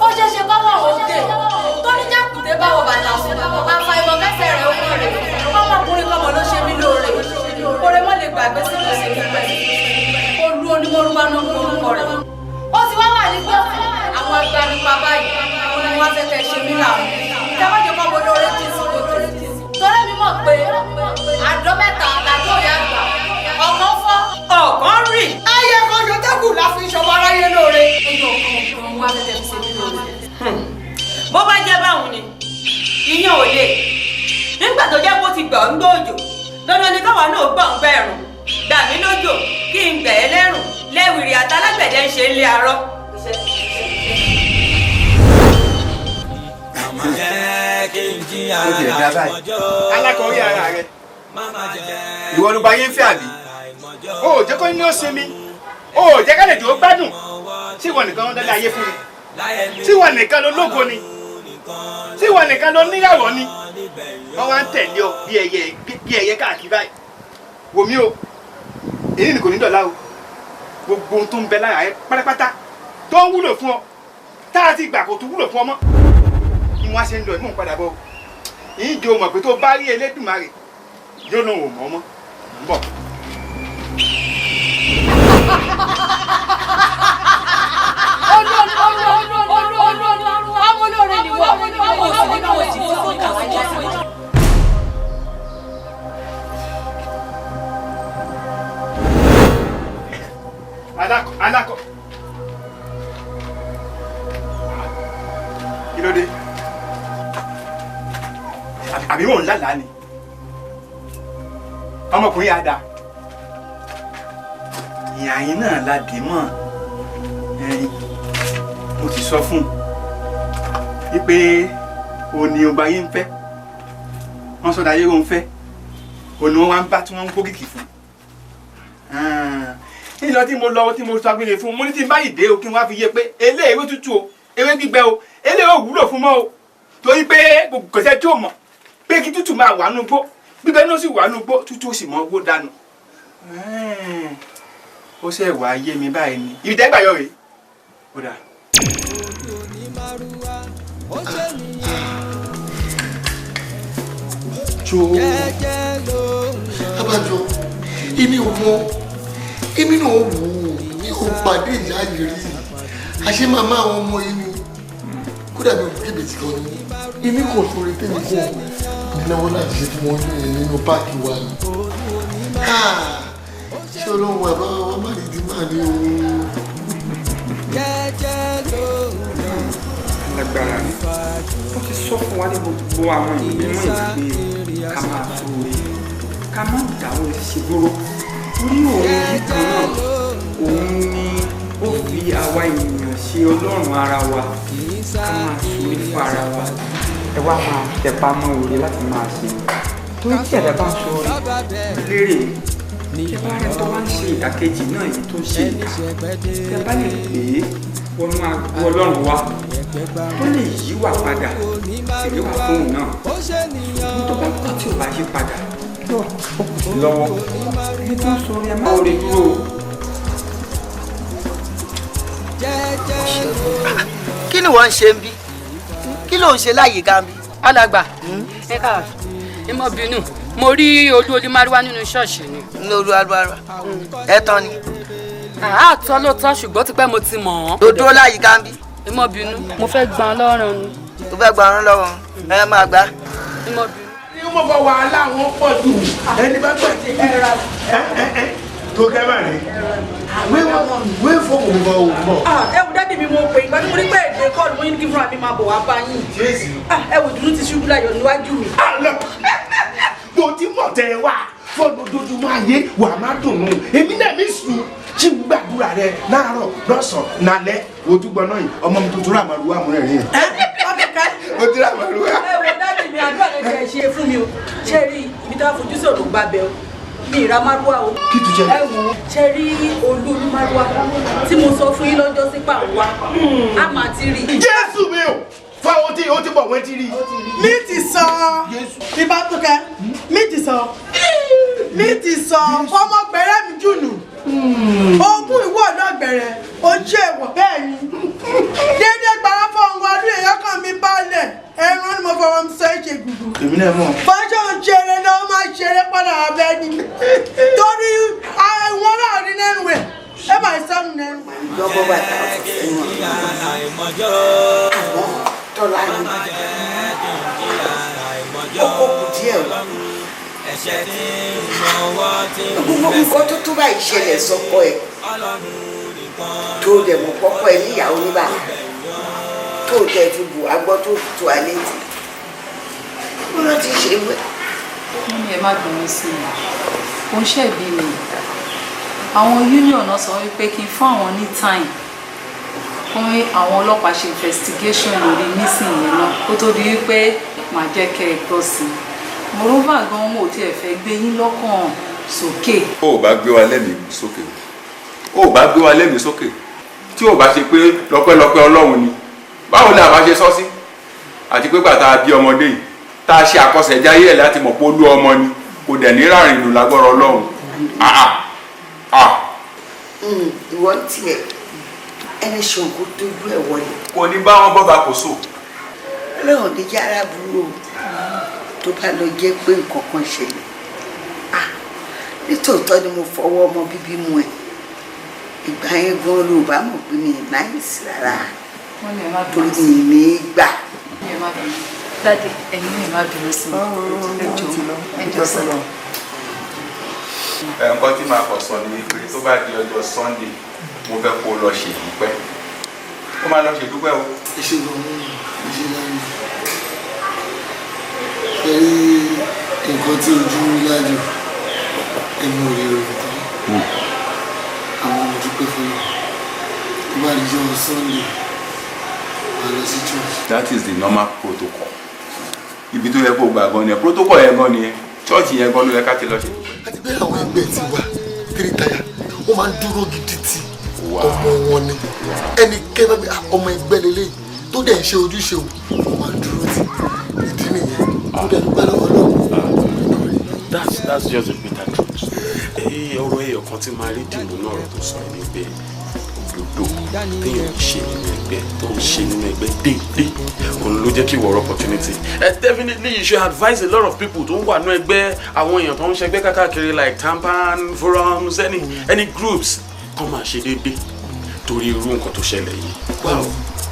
[SPEAKER 15] Ó ṣeé ṣe kọ́wọ́ òkè. Tóníjàkùté bá wọ bàtà sùn. Àfàìmọ̀ kẹsẹ̀ rẹ̀ ó kọ̀ rẹ̀. Ọmọkùnrin kọ́mọ ló ṣe mí lóore. Oore mọ́ lè gbàgbé sí kò sí pípẹ́. Olú onímọ̀rúwá náà ń orúkọ rẹ̀. Ó ti wá wà ní gbọ́kàn àwọn agbanipa báyìí. Ó ní wọ́n fẹ́ kẹ́ ṣe mí làwọn. Ìjábọ̀jọ̀ kọ́ mo lóore jìn sí kòtò. Torí mi mọ̀ pé àdó mẹ́ta làdó ìyá àgbà. Ọ̀kan fọ́.
[SPEAKER 21] Ọ̀kan rì. Ayé kan yóò tẹ́kù la fi ṣọmọ aráyé lóore.
[SPEAKER 15] Ẹyọ ọ̀kan wá fẹ́ fi ṣe mí lóore.
[SPEAKER 21] Bó bá jẹ́ báwọn ni, ìyẹn ò lè. Nígbà tó jẹ́ kó ti gbà ń gbòòjò, dandan ni káwa náà gbà ń gbẹ̀rùn. Gbà mí lójò kí n gbẹ̀ ẹ́ lẹ́rùn, lẹ́wìrì àtàlágbẹ̀dẹ ń ṣe ń lé arọ́.
[SPEAKER 2] Alákọ̀ọ́rí ara rẹ, ìwọ ló bá yín fẹ́ àbí? O ò jẹ́ kó ní ó sinmi, o ò jẹ́ kálẹ̀ jò ó gbádùn. Tí ìwọ nìkan ló dálé ayé fún mi, tí ìwọ nìkan ló lógo ni, tí ìwọ nìkan ló níyàwó ni, wọ́n wá ń tẹ̀lé ọ bí ẹyẹ bí ẹyẹ káàkiri báyìí. Wò mí o, èyí ni kò ní dọ̀la o. Gbogbo ohun tó ń bẹ lára rẹ pátápátá tó ń wúlò fún ọ, tá a ti gbà kó tó wúlò fún ọ mọ́ ni wọ́n á ṣe ń lọ ìmọ̀ padà bọ̀. Ìjọ mọ̀ pé tó bá rí Elédùmarè yóò náà wò mọ́ mọ́ ń bọ̀.
[SPEAKER 15] Ọmọ olóore ni wọ́n, ọmọ òsì ní kò sí fún ìkàwé.
[SPEAKER 2] Alákọ̀ alákọ̀, kí ló dé? Àbí mò ń lálàá ni? Ọmọkùnrin yà dáa, ìyá yín náà la dì mọ́ ẹyin. Mo ti sọ fún un wípé òní ọba yín ń fẹ́, wọ́n sọ̀dọ̀ ayé òun fẹ́, òní wọn wá ń bá tí wọ́n ń kó kìkì fún un nílọ tí mo lọ, tí mo sọ agbèrè fún un. Mo ní tí n bá yìí dé o, kí n wá fi yé pé eléyìí ewé tútù o, ewé gbígbẹ o,
[SPEAKER 23] Eléyìí ò wúlò fún mọ́ o, torí pé kò sẹ́ tí ò mọ̀ pé kí tútù máa wà nù gbó, gbígbẹ́ náà sì wà nù gbó, tútù ó sì mọ́ owó dànù. Ó ṣe wàá yé mi báyìí ni ibi tẹ́ gbà yọ rèé. Ó dà.
[SPEAKER 10] Abájọ, èmi ò mọ, èmi náà wò ó, mi ò pàdé ìyá yìí rí. Àṣé màmá àwọn ọmọ yìí ni, kódà mi ò kébè tí kan ní. Èmi kò sóore tèmi kò nínáwó láti ṣe fún wọn nínú páàkì wa ni. Ṣé ọlọ́run bàbá wa má lè dín máa ní o.
[SPEAKER 23] Lágbára ni wọ́n ti sọ fún wa ní gbogbo àwọn ìwé mímọ́ yìí pé ká máa sóore, ká má dáwọ́ ṣe dúró, torí òun yìí kan náà òun ni ó fi àwa ènìyàn ṣe ọlọ́run ara wa, ká máa sóore fún ara wa. Ẹ wá máa tẹpá mọ́ oore láti máa ṣe, torí tí ẹ̀dá bá ń sóore lérè, tẹ bá rẹ tó wá ń ṣe ìdàkejì náà èyí tó ń ṣe ìkà, tẹ bá lè pè é wọnú agbo ọlọ́run wa tó lè yí wà padà, èrè wà fóun náà. Ṣùgbọ́n tó bá kọ́ tí ò bá yí padà, ó kù sí lọ́wọ́. Ẹni tó ń sọ̀rọ̀ ẹ má rí dúró.
[SPEAKER 1] Kí ni wọ́n ń ṣe ń bí? Kí ló ń ṣe láyé gan bí?
[SPEAKER 6] Alàgbà, ẹ káàárọ̀, ẹ má bínú, mo rí olú olúmárúwá nínú ṣọ́ọ̀ṣì ni.
[SPEAKER 1] Ní olú olúmárúwá, ẹ tán ni.
[SPEAKER 6] Àtọ́ ló tán, ṣùgbọ́n tipẹ́ mo ti mọ̀ ọ́n.
[SPEAKER 1] Ló dúró láyé gan bí.
[SPEAKER 6] Ẹ má bínú, mo fẹ́ gbọ́n lọ́rùn ni.
[SPEAKER 1] Tó fẹ́ gbọ́n lọ́rùn, ẹ máa gbá.
[SPEAKER 6] Ẹ má bínú.
[SPEAKER 11] Ní mo fọ wàhálà wọn pọ̀ jù, ẹni bá gbà tí ẹ ra tó kẹ́ máa rí. Wé fóònù bọ̀ ò bọ̀.
[SPEAKER 12] Ẹ wò dádì mi, mo pè ìgbà tí mo rí pé èdè kọ́ọ̀lù, mo ní kí fúnra mi máa bọ̀ wá bá yín. Ẹ wò, ìdùnnú ti ṣubú láyọ̀ níwájú mi.
[SPEAKER 11] Mo ti mọ̀ tẹ́ ẹ wá fọ́ọ̀nù ojoojúmọ́ ayé wà má dùnnú. Èmi náà mi sùn tí n gbàdúrà rẹ láàárọ̀ lọ́sàn-án nálẹ́ ojúgbọ́n náà yìí, ọmọ mi tuntun rà máa lu àmúrẹ̀ rìn. O ti rà máa lu wá.
[SPEAKER 12] Ẹ wò dádì mi, àdúrà lè jẹ́ ṣe fún mi o. Ṣé rí ibi tá a fojú sọ̀rọ̀ gbà bẹ́ẹ̀ o? Mi ìra márúwá o.
[SPEAKER 11] Kí tún jẹ?
[SPEAKER 12] Ẹ wò ó, ṣe rí olú olúmárúwá tí mo sọ fún yín lọ́jọ́ sí pàwọ́ a máa ti rí.
[SPEAKER 11] Jésù mi o, fáwọn tí o ti bọ̀ wọ́n ti rí.
[SPEAKER 16] Mi ti sọ Ìbátúkẹ́, mi ti sọ, mi ti sọ ọmọ gbẹ̀rẹ̀ mi jùnù. Ogún ìwọ náà gbẹ̀rẹ̀, ojú ẹ̀wọ̀ bẹ́ẹ̀ ni. Dédé gbàrà fọ̀hún ọdún èèyàn kan mi balẹ̀, ẹran ni mo fọwọ́ mi sọ ṣe gbùgbù.
[SPEAKER 11] Èmi náà mọ̀.
[SPEAKER 16] Fọ́jọ́ ń ṣeré náà, ó máa ṣeré padà abẹ́ ni. Torí àwọn láàrin lẹ́nu ẹ̀, ẹ bá ìsọ́nù lẹ́nu.
[SPEAKER 13] Lọ́bọ̀ bàtà ẹ̀wọ̀n. Àmọ́ tọ́lá ni ó kó kù díẹ̀ o. Gbogbo nǹkan tó tó báyìí ṣẹlẹ̀ sọ́kọ ẹ̀, tó dẹ̀ mọ̀ pọ́pọ́ ẹ̀ níyàwó ní bàbá, tó tẹ̀ fi bù agbọ́ tó fi tó alẹ́ tì. Ó rántí ṣe wẹ́.
[SPEAKER 15] Mummy, ẹ má bínú sí mi, ó ń ṣẹ̀bi mi. Àwọn union náà sọ wípé kí n fún àwọn ní time fún àwọn ọlọ́pàá ṣe investigation lórí nísìnyẹn náà kó tó di wípé màá jẹ́ kẹ́ ẹ gbọ́ sí i. Moreover gan, mo ò tiẹ̀ fẹ́ gbé yín lọ́kàn sókè.
[SPEAKER 4] Ó ò bá gbé wa lẹ́mìí sókè, ó ò bá gbé wa lẹ́mìí sókè, tí ò bá ṣe pé lọ́pẹ́lọpẹ́ Ọlọ́run ni, báwo ni àbá ṣe sọ sí? Àti pé gbàtà bí ọmọdé yìí tá a ṣe àkọsẹ̀jáyé ẹ̀ láti mọ̀ pé olú ọmọ ni, kò dẹ̀ ní rárìn nù lágbọ́rọ̀ Ọlọ́run.
[SPEAKER 13] Ìwọ ń tiẹ̀ ẹni ṣòǹkó tójú ẹ̀ wọlé.
[SPEAKER 4] Kò ní bá wọn bọ́ba kò so.
[SPEAKER 13] Ọlọ́run ní yàrá burú o, tó bá lọ jẹ́ pé nǹkan kan ṣẹlẹ̀, nítòótọ́ ni mo fọwọ́ ọmọ bíbí mu ẹ̀, ìgbà yẹn gan ló bá mọ̀ pé mi náìsì rárá, torí mi ní gbà.
[SPEAKER 15] Daddy, ẹ̀yin náà má bínú sí mi, ẹ jọ̀ọ́, ẹ jọ̀ọ́ sọ.
[SPEAKER 4] Nǹkan tí màá kọ̀ sọ ni wípé tó bá di ọjọ́ Sunday, mo fẹ́ kó lọ ṣèdúpẹ́, ó máa lọ ṣèdúpẹ́ o.
[SPEAKER 10] Ìṣègùn ìṣègùn ṣe rí nǹkan tí ojú rí lájò, ẹnu ò lè ròyìn tán. Àwọn ọmọ dúpẹ́ fún mi. Tó bá di ọjọ́ Sunday, màá lọ sí church.
[SPEAKER 4] That is the normal protocol. Ibi tó yẹ kó gbà gan ni protocol yẹn gan ni church yẹn gan ló yẹ ká ti lọ ṣe.
[SPEAKER 10] Àti pé àwọn ẹgbẹ́ ti wà three tire, wọ́n máa ń dúró gidi tí ọmọ wọn ni ẹnikẹ́ni bá gbé ọmọ ẹgbẹ́ lélẹ́yìí. tó dẹ̀ ń ṣe ojúṣe òun, mo máa ń dúró tì. Ìdí nìyẹn, mo dẹ̀ dúpẹ́ lọ́wọ́ Ọlọ́run.
[SPEAKER 5] That's just a bitter truth. Ọ̀rọ̀ ẹyọ kan tí máa rí dìbò náà, ọ̀rọ̀ tó sọ ní pé òdodo téèyàn ń ṣe nínú ẹgbẹ́, tó ń ṣe nínú ẹgbẹ́ déédéé, òun ló jẹ́ kí wọ́n opportunity. Definitely you should advise a lot of people tó ń wà nínú ẹgbẹ́, àwọn èèyàn tó ń ṣẹgbẹ́ káàkiri like TAMPAN forums, any groups, kọ́ máa ṣe déédéé torí irú nǹkan tó ṣẹlẹ̀ yìí. Wow,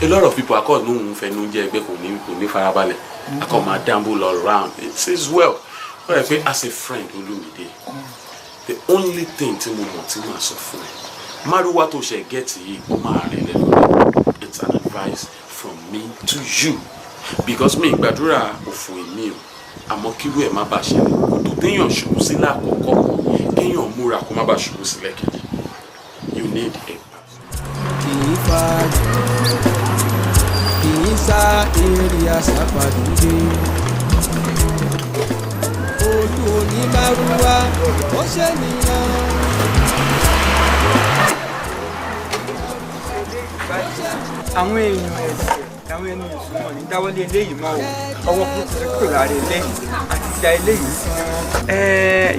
[SPEAKER 5] a lot of people akọ́ ní òun fẹnu jẹ́ ẹgbẹ́, kò ní farabalẹ̀, akọ́ máa damble all round. It is well. Ó yẹ pé as a friend, Olúmídé, the only thing tí mo mọ̀ tí màá sọ fún ẹ, márùwá tó ṣe get yìí, ó máa rìn lẹ́nu. It's an advice from me to you because mi gbàdúrà òfò èmi o, àmọ́ kírú ẹ̀ má bàa ṣẹlẹ̀. Kòtò téèyàn ṣubú sílẹ̀ àkọ́kọ́, kéèyàn múra kó má bàa ṣubú sílẹ̀ kejì. You need a
[SPEAKER 18] Kì í fàájì, kì í sá eré àsápàdúdé. Olú onímàrúwá ó ṣènìyàn.
[SPEAKER 23] Àwọn èèyàn ẹ̀sẹ̀, àwọn ẹni ìsúnmọ̀ ní dáwọ́lé eléyìí mọ́ o. Ọwọ́ kúrò kúrò lára eléyìí àti ìjà eléyìí sí ni wọ́n.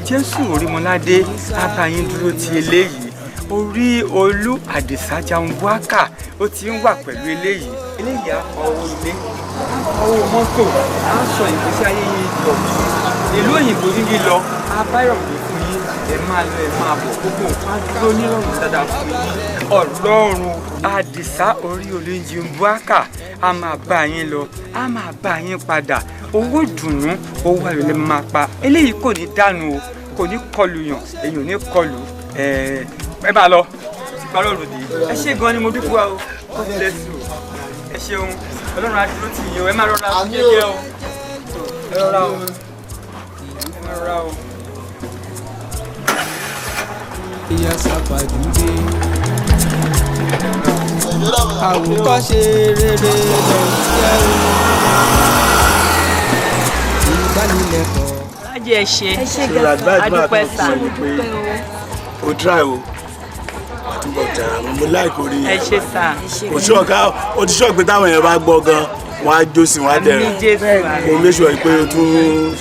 [SPEAKER 23] Jésù Orímọládé á bá yín dúró ti eléyìí. Orí Olú Àdìsá Jàǹbákà ó ti ń wà pẹ̀lú eléyìí. Eléyìí á pa owó ilé, á pa owó mọ́tò, á sọ ìgbésí ayé yín dọ̀tun. Ìlú òyìnbó yíyí lọ á bá ìrọ̀rùn fún yín. Ẹ máa lọ, ẹ máa bọ̀, gbogbo nǹkan á dúró nírọ̀rùn dáadáa fún yín. Ọlọ́run Àdìsá orí Olóyinjìbákà á máa bá yín lọ, á máa bá yín padà. Owó ìdùnnú, owó ayọ̀ lè máa pa. Eléyìí kò ní dànù o, kò ní kọlù yàn, èyàn ò ní kọlù. Ẹ máa lọ ti parọ́ òròdì. Ẹ ṣé gan ni mo dúpẹ́ o. God bless you. Ẹ ṣeun, Ọlọ́run á dúró tì yín o. Ẹ máa rọra jẹ́jẹ́ o, ẹ rọra o, ẹ máa rọra o.
[SPEAKER 18] Ìyá sápàdúdé. Àwòkọ́ṣe rere lè jẹ́ o. Ìdánilẹ́kọ̀ọ́.
[SPEAKER 21] Lájẹ ẹ ṣe.
[SPEAKER 8] Ẹ ṣe gan.
[SPEAKER 21] Adúpẹ́ sà.
[SPEAKER 11] O try o, àtúbọ̀ tẹ̀ra mo like orin
[SPEAKER 21] Ẹ
[SPEAKER 11] yẹn.
[SPEAKER 21] ṣe sà.
[SPEAKER 11] Kò sí ọ̀gá o ti sọ pé táwọn èèyàn bá gbọ́ gan, wọ́n á jó sí, wọ́n á dẹ̀rẹ̀.
[SPEAKER 21] Àmín Jésù.
[SPEAKER 11] Kò make sure pé o tún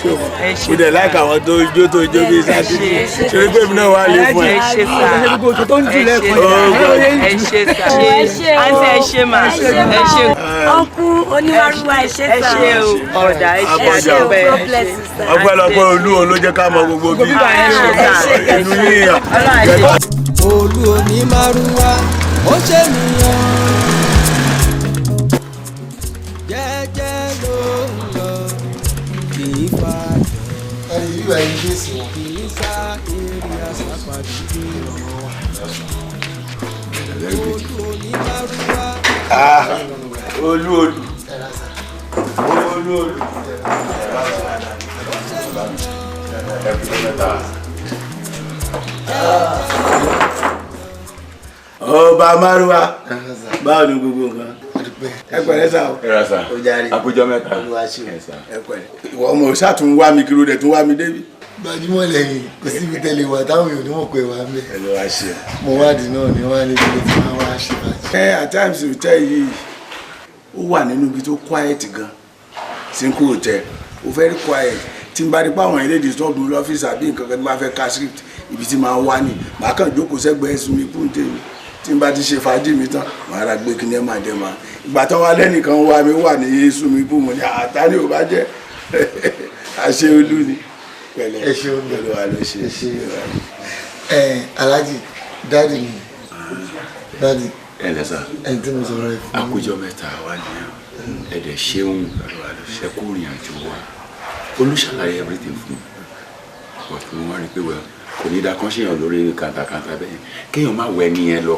[SPEAKER 11] ṣe o.
[SPEAKER 21] Ẹ ṣe
[SPEAKER 11] Mo dẹ̀ like àwọn tó jó tó jó bíi sátidé ṣe pé èmi náà wà lè fún ẹ.
[SPEAKER 21] Ẹ ṣe sà. Ẹ ṣe sà.
[SPEAKER 8] Ẹ ṣe o.
[SPEAKER 21] Àǹtí, ẹ ṣe mà. Ẹ ṣe.
[SPEAKER 8] Ọkú oníwàrúwà, ẹ ṣe
[SPEAKER 21] Ẹ
[SPEAKER 8] sà.
[SPEAKER 21] ṣe o. Ọ̀dà, ẹ ṣe.
[SPEAKER 11] Abọ́jà o.
[SPEAKER 21] Àdúpẹ́.
[SPEAKER 8] God bless you, sir.
[SPEAKER 11] Ọpẹ́lọpẹ́ Olú òun ló jẹ́ ká mọ gbogbo bí ìlú yíyan.
[SPEAKER 18] Olú onímàrúwá ó ṣènìyàn. Jẹ́jẹ́ ló ń lọ, kì í fàjọ.
[SPEAKER 10] Ẹni yíyọ ẹni bẹ́ẹ̀sì wọn.
[SPEAKER 18] Kì í sá eré àsápàdúdé. Olú onímàrúwá.
[SPEAKER 11] Ah, Olú Olú Olú Olú. Ọba Márúwá, báwo ni gbogbo nǹkan? Ẹ pẹ̀lẹ́ sà o.
[SPEAKER 4] Ẹ ra sà.
[SPEAKER 11] O jàre.
[SPEAKER 4] Àkójọ mẹ́ta.
[SPEAKER 11] Olúwa ṣe o. Ẹ pẹ̀lẹ́. Ìwọ ọmọ òṣà tún wá mi kiri, o dẹ̀ tún wá mi débi.
[SPEAKER 10] Gbajúmọ̀ lẹ́yìn, kò síbi tẹ́lẹ̀ wà táwọn èèyàn onímọ̀ pé wà ń bẹ̀.
[SPEAKER 11] Olúwa ṣe o.
[SPEAKER 10] Mo wádìí náà ni wọ́n á ní ibi tí wọ́n wá ṣe bàjẹ́.
[SPEAKER 11] Ẹ at times, hotel yìí ó wà nínú ibi tó quiet gan. Simple hotel ó very quiet. Tí n bá rí pé àwọn ilé disturb mi lọ́fíìsì àbí nǹkan kan tí n bá fẹ́ ka script, ibi tí màá wá ní, màá kàn jókòó sẹ́gbẹ̀ẹ́ swimming pool tèmi. Tí n bá ti ṣe fàájì mi tán, màá ra gbé kíní ẹ̀ máa dẹ̀ máa. Ìgbà tán wá lẹ́nìkan wá mi wà ní swimming pool, mo ní àtàní ò bá jẹ́ àṣẹ Olú ni. Pẹ̀lẹ́.
[SPEAKER 10] Ẹ ṣeun.
[SPEAKER 11] Pẹ̀lú wa ló ṣe.
[SPEAKER 10] Ẹ Alhaji, daddy mi, daddy.
[SPEAKER 4] Ẹ lẹ sà.
[SPEAKER 10] Ẹni tí mo sọ̀rọ̀ ẹ fún.
[SPEAKER 4] Àkójọ mẹ́ta wà ní. Ẹ dẹ̀ ṣeun, ẹ kú ìrìn àjò wa. Olùṣàlàyé everything fún mi, but mo wá rí i pé, well, kò ní dáa kán ṣèyàn lórí kàńtàkàńtà bẹ́ẹ̀, kéèyàn má wọ ẹni yẹn lọ.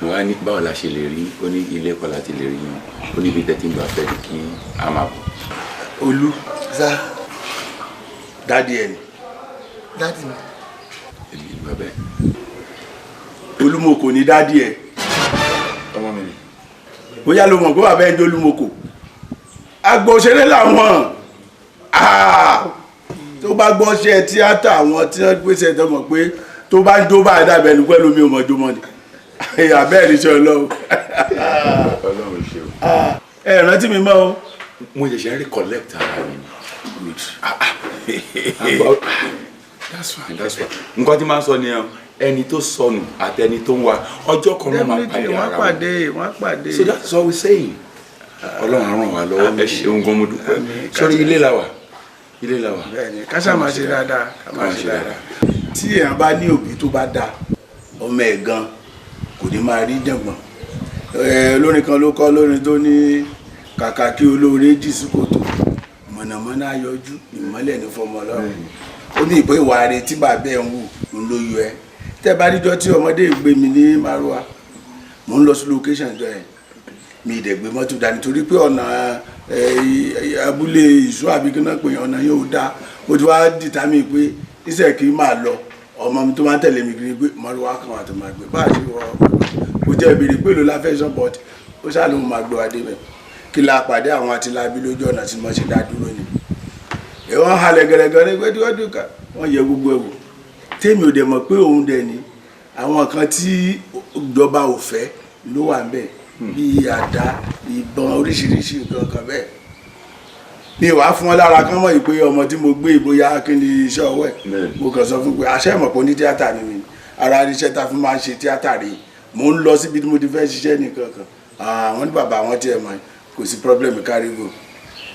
[SPEAKER 4] Mo wá ní báwo la ṣe lè rí? Ó ní ilé ẹ̀kọ́ láti lè rí yín, ó níbi tẹ́tí ń gbà fẹ́ ni kí a máa bọ̀.
[SPEAKER 11] Olú.
[SPEAKER 10] Sá.
[SPEAKER 11] Daddy ẹ ni.
[SPEAKER 10] Daddy mi.
[SPEAKER 4] Èmi ni bàbá ẹ.
[SPEAKER 11] Olúmọkò ni daddy ẹ.
[SPEAKER 4] Ọmọ mi ni.
[SPEAKER 11] Bóyá ló mọ̀ pé bàbá ẹ ń jẹ́ Olúmọkò. Àgbà òṣèré làwọn. Tó bá gbọ́ ṣe tíátà, àwọn tí wọ́n gbèsè tó mọ̀ pé tó bá ń jó báyìí, dàbẹ̀ ẹni pẹ́lú mi ò mọ̀ jó mọ́ ni. Àbẹ́ẹ̀ ní sọ Ọlọ́run.
[SPEAKER 4] Ọlọ́run ṣe o.
[SPEAKER 11] Ẹ rántí mi mọ́ o.
[SPEAKER 4] Mo ṣẹ̀ṣẹ̀ ń recollect ara mi ni.
[SPEAKER 11] Good.
[SPEAKER 4] That's fine, that's fine. Nǹkan tí máa ń sọ nìyẹn, ẹni tó sọnù àti ẹni tó ń wá, ọjọ́ kan ló máa pàdé
[SPEAKER 11] wọ́n
[SPEAKER 4] ara wọn.
[SPEAKER 11] Pàdé, wọ́n pàdé.
[SPEAKER 4] So that's all we saying. Ọlọ́run á ràn wá lọ́wọ́. Ẹ ṣeun gan, mo dúpẹ́. Sórí ilé la wà, ilé la wà.
[SPEAKER 11] Bẹ́ẹ̀ni, ká ṣáà máa ṣe dáadáa, ká máa ṣe dáadáa. Tí èèyàn bá ní òbí tó bá dáa, ọmọ ẹ̀ gan kò ní máa rí jàngbọ̀n. Olórin kan ló kọ́ lórin tó ní kàkà kí olóore jì sí kòtò, mọ̀nàmọ́ná yọjú ìmọ́lẹ̀ ní fọmọ Ọlọ́run. Ó ní ìpè ìwà rẹ̀ tí bàbá ẹ̀ ń wù ń ló yọ ẹ́. Tẹ́ bá ríjọ́ tí ọmọdé gbé mi ní márúwá, mò ń lọ sí location jọ ẹ̀, mi ìdẹ̀ gbé mọ́tò dání torí pé ọ̀nà abúlé ìṣó àbí kí náà pè ọ̀nà yóò dáa. Mo ti wá dìtà mí pé iṣẹ́ kì í máa lọ, ọmọ mi tó máa ń tẹ̀lé mi kiri pé márúwá kan wà tó máa gbé bá a ṣe wọ. Kò jẹ́ ìbéèrè pé èlò la fẹ́ sọ, but ó ṣáà ló máa gbé wa débẹ̀. Kí la pàdé àwọn àtìlábí lójú ọ̀nà tí mo ṣe dá dúró ni ìwọ́n halẹ̀ gẹ̀rẹ́gẹ̀rẹ́ ní pé tí wọ́n dùn ká wọ́n yẹ gbogbo ẹ̀wò. Tèmi ò dẹ̀ mọ̀ pé òun dẹ̀ ni àwọn kan tí ìjọba ò fẹ́ ló wà ń bẹ̀, bíi àdá, ìbọn, oríṣiríṣi nǹkan kan bẹ́ẹ̀. Mi wàá fún wọn lára kán mọ̀ yìí pé ọmọ tí mo gbé ìbóyá kí ni iṣẹ́ ọwọ́ ẹ̀. Mo kàn sọ fún pé àṣẹ ìmọ̀ pé ní tíátà ni mi, ara iṣẹ́ ta fi máa ń ṣe tíátà rèé. Mò ń lọ síbi tí mo ti fẹ́ ṣiṣẹ́ nìkan kan. Àwọn ní bàbá àwọn tiẹ̀ mọ̀, kò sí problem, carry go.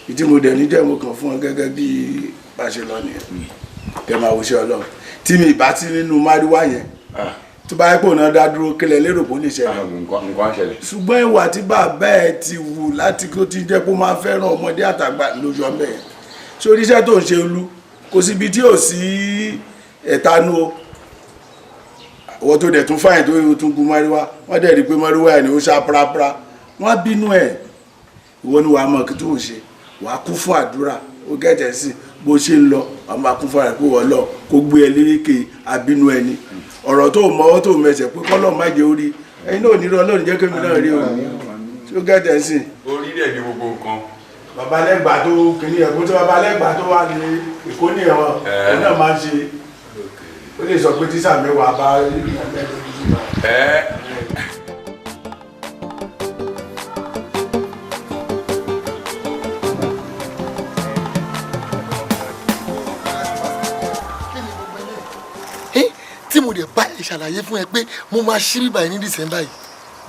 [SPEAKER 11] Ìdí mo dẹ̀ níjẹ́, mo kàn fún wọn gẹ́gẹ́ bí bá ṣe lọ nìyẹn. Kẹ máa wo iṣẹ́ Ọlọ́run tí mi ìbá tí nínú márúwá yẹn, tó bá yẹ pé òun náà dá dúró, kílẹ̀ lérò pé ó lè ṣẹlẹ̀?
[SPEAKER 4] Nǹkan á ṣẹlẹ̀.
[SPEAKER 11] Ṣùgbọ́n ìwà tí bàbá ẹ̀ ti wù láti kó ti jẹ́ kó máa fẹ́ràn ọmọdé àtàgbà lójú ọmọ ẹ̀. Sórí iṣẹ́ tó ń ṣe, olú, kò síbi tí ò sí ẹ̀tanú o. Wọ́n tó dẹ̀ tún fáyìn tó tún gun márúwá, wọ́n dẹ̀ rí i pé márúwá ẹ̀ ni ó ṣá prapra, wọ́n á bínú ẹ̀. Ìwọ ni wàá mọ̀ kí tó ń ṣe, wàá kún fún àdúrà. Ó gẹ̀tẹ̀ sí bó ṣe ń lọ, wàá máa kún fún àdúrà pé wọ́n lọ kó gbé ẹ lérékè àbínú ẹni, ọ̀rọ̀ tó mọ́wọ́ tó mẹsẹ̀ pé kọ́lọ́ má jẹ́ orí ẹ̀yin náà ò ní rí. Ọlọ́run jẹ́ kémi náà rí o. Tí ó gẹ̀tẹ̀ sí.
[SPEAKER 4] Orí rẹ̀ ní gbogbo nǹkan.
[SPEAKER 11] Babalẹ́gbà tó kìíní ẹ̀kún tí babalẹ́gbà tó wà ní Èkó ní ẹ̀wọ̀n, òun náà máa ń ṣe. Ó lè sọ pé tíṣà mẹ́wàá bá
[SPEAKER 4] ẹ.
[SPEAKER 10] Tí mo dẹ̀ bá ẹ ṣàlàyé fún ẹ pé mo máa ṣí bíbá yìí ní December yìí,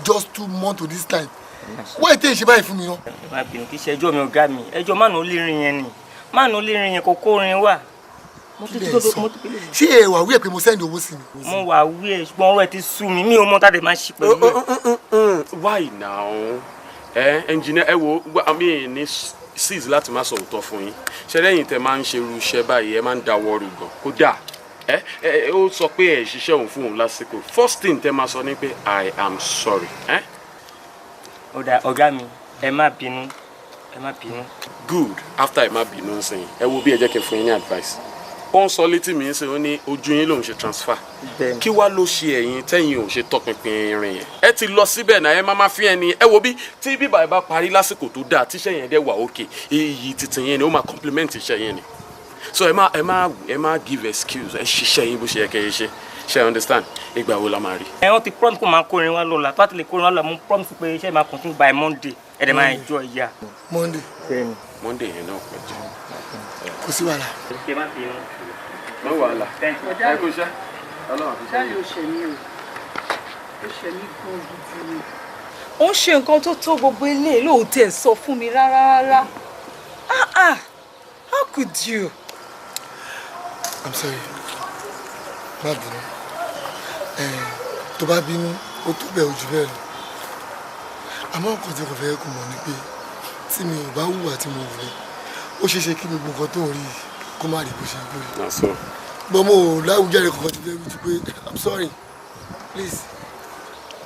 [SPEAKER 10] just 2 months to this time, wọ́n ètè ìṣe báyìí fún mi náà.
[SPEAKER 3] Má bínú, kì í ṣe ẹjọ́ mi, ọ̀gá mi. Ẹjọ́ mánu olérin yẹn ni, mánu olérin yẹn kò kórin wà.
[SPEAKER 10] Kí lẹ̀ sọ? Ṣé ẹ wà wí ẹ pé mo send owó sí mi?
[SPEAKER 3] Mo wà wí ẹ, ṣùgbọ́n ọ̀rọ̀ ẹ ti sú mi, mi ò mọ tá a lè máa ṣe pẹ̀lú ẹ.
[SPEAKER 5] Why now? Ẹ engineer, ẹ wo, mi ní seize láti má sọ òótọ́ fún yín. Ṣe lẹ́yìn tẹ máa ń ṣe irú iṣẹ́ báyìí, ẹ máa ń dáwọ́ rú gan. Kódà ẹ ẹ ó sọ pé ẹ ṣiṣẹ́ òun fún òun lásìkò, first thing tẹ máa sọ ni pé "I am sorry." Ẹ.
[SPEAKER 3] Ó dáa, ọ̀gá mi, ẹ má bínú, ẹ má bínú.
[SPEAKER 5] Good. After ẹ má bínú ń sìn, ẹ wo bí, ẹ jẹ́ kí n fún yín ní advice. Ó ń sọ létí mi ń sìn, ó ní ojú yín lòun ṣe transfer. Kí wá ló ṣe ẹ̀yin tẹ́yin ò ṣe tọpinpin irin yẹn? Ẹ ti lọ síbẹ̀ náà, ẹ má má fi ẹni. Ẹ wo bí, tí bíbá ẹ bá parí lásìkò tó dáa, tíṣẹ́ yẹn dẹ̀ wà òkè, iyì títì yẹn ni ó máa compliment iṣẹ́ yẹn ni. So ẹ má give excuse. Ẹ ṣiṣẹ́ yín bó ṣe yẹ kẹ́ ẹ ṣe ṣe. Understand? Ìgbà wo la máa rí?
[SPEAKER 3] Ẹ wọ́n ti promise kó máa kórin wá lọ́la. Tó bá ti lè kórin wá lọ́la, mo promise pé iṣẹ́ máa continue by Monday. Ẹ dẹ̀ máa enjoy ìyá.
[SPEAKER 10] Monday.
[SPEAKER 3] Bẹ́ẹ̀ni.
[SPEAKER 5] Monday yẹn náà pẹ́ jù.
[SPEAKER 10] Kò sí wàhálà.
[SPEAKER 3] Ẹ má bínú.
[SPEAKER 5] Má wàhálà. Ẹ kú iṣẹ́. Ọlọ́run àfi
[SPEAKER 12] Ṣáà yóò ṣe mí o, ó ṣe mí gan gidi ni. Ó ń ṣe nǹkan tó tó gbogbo ilé lóòótọ́ ẹ̀ sọ fún mi rárá rárá. Ah ah, how could you?
[SPEAKER 10] I'm sorry, má bínú. Tó bá bínú, ó tó bẹ́ẹ̀, ojú bẹ́ẹ̀ lọ. Àmọ́ nǹkan tí kò fẹ́ kó mọ̀ ni pé tí mi ò bá hùwà tí mo wù ẹ́, ó ṣeé ṣe kí gbogbo nǹkan tó ń rí yìí kó má rí bó ṣe ń kó rí.
[SPEAKER 5] Na so.
[SPEAKER 10] Bọ́n mo ò láwùjáde kankan ti fẹ́ wí ju pé I'm sorry, please.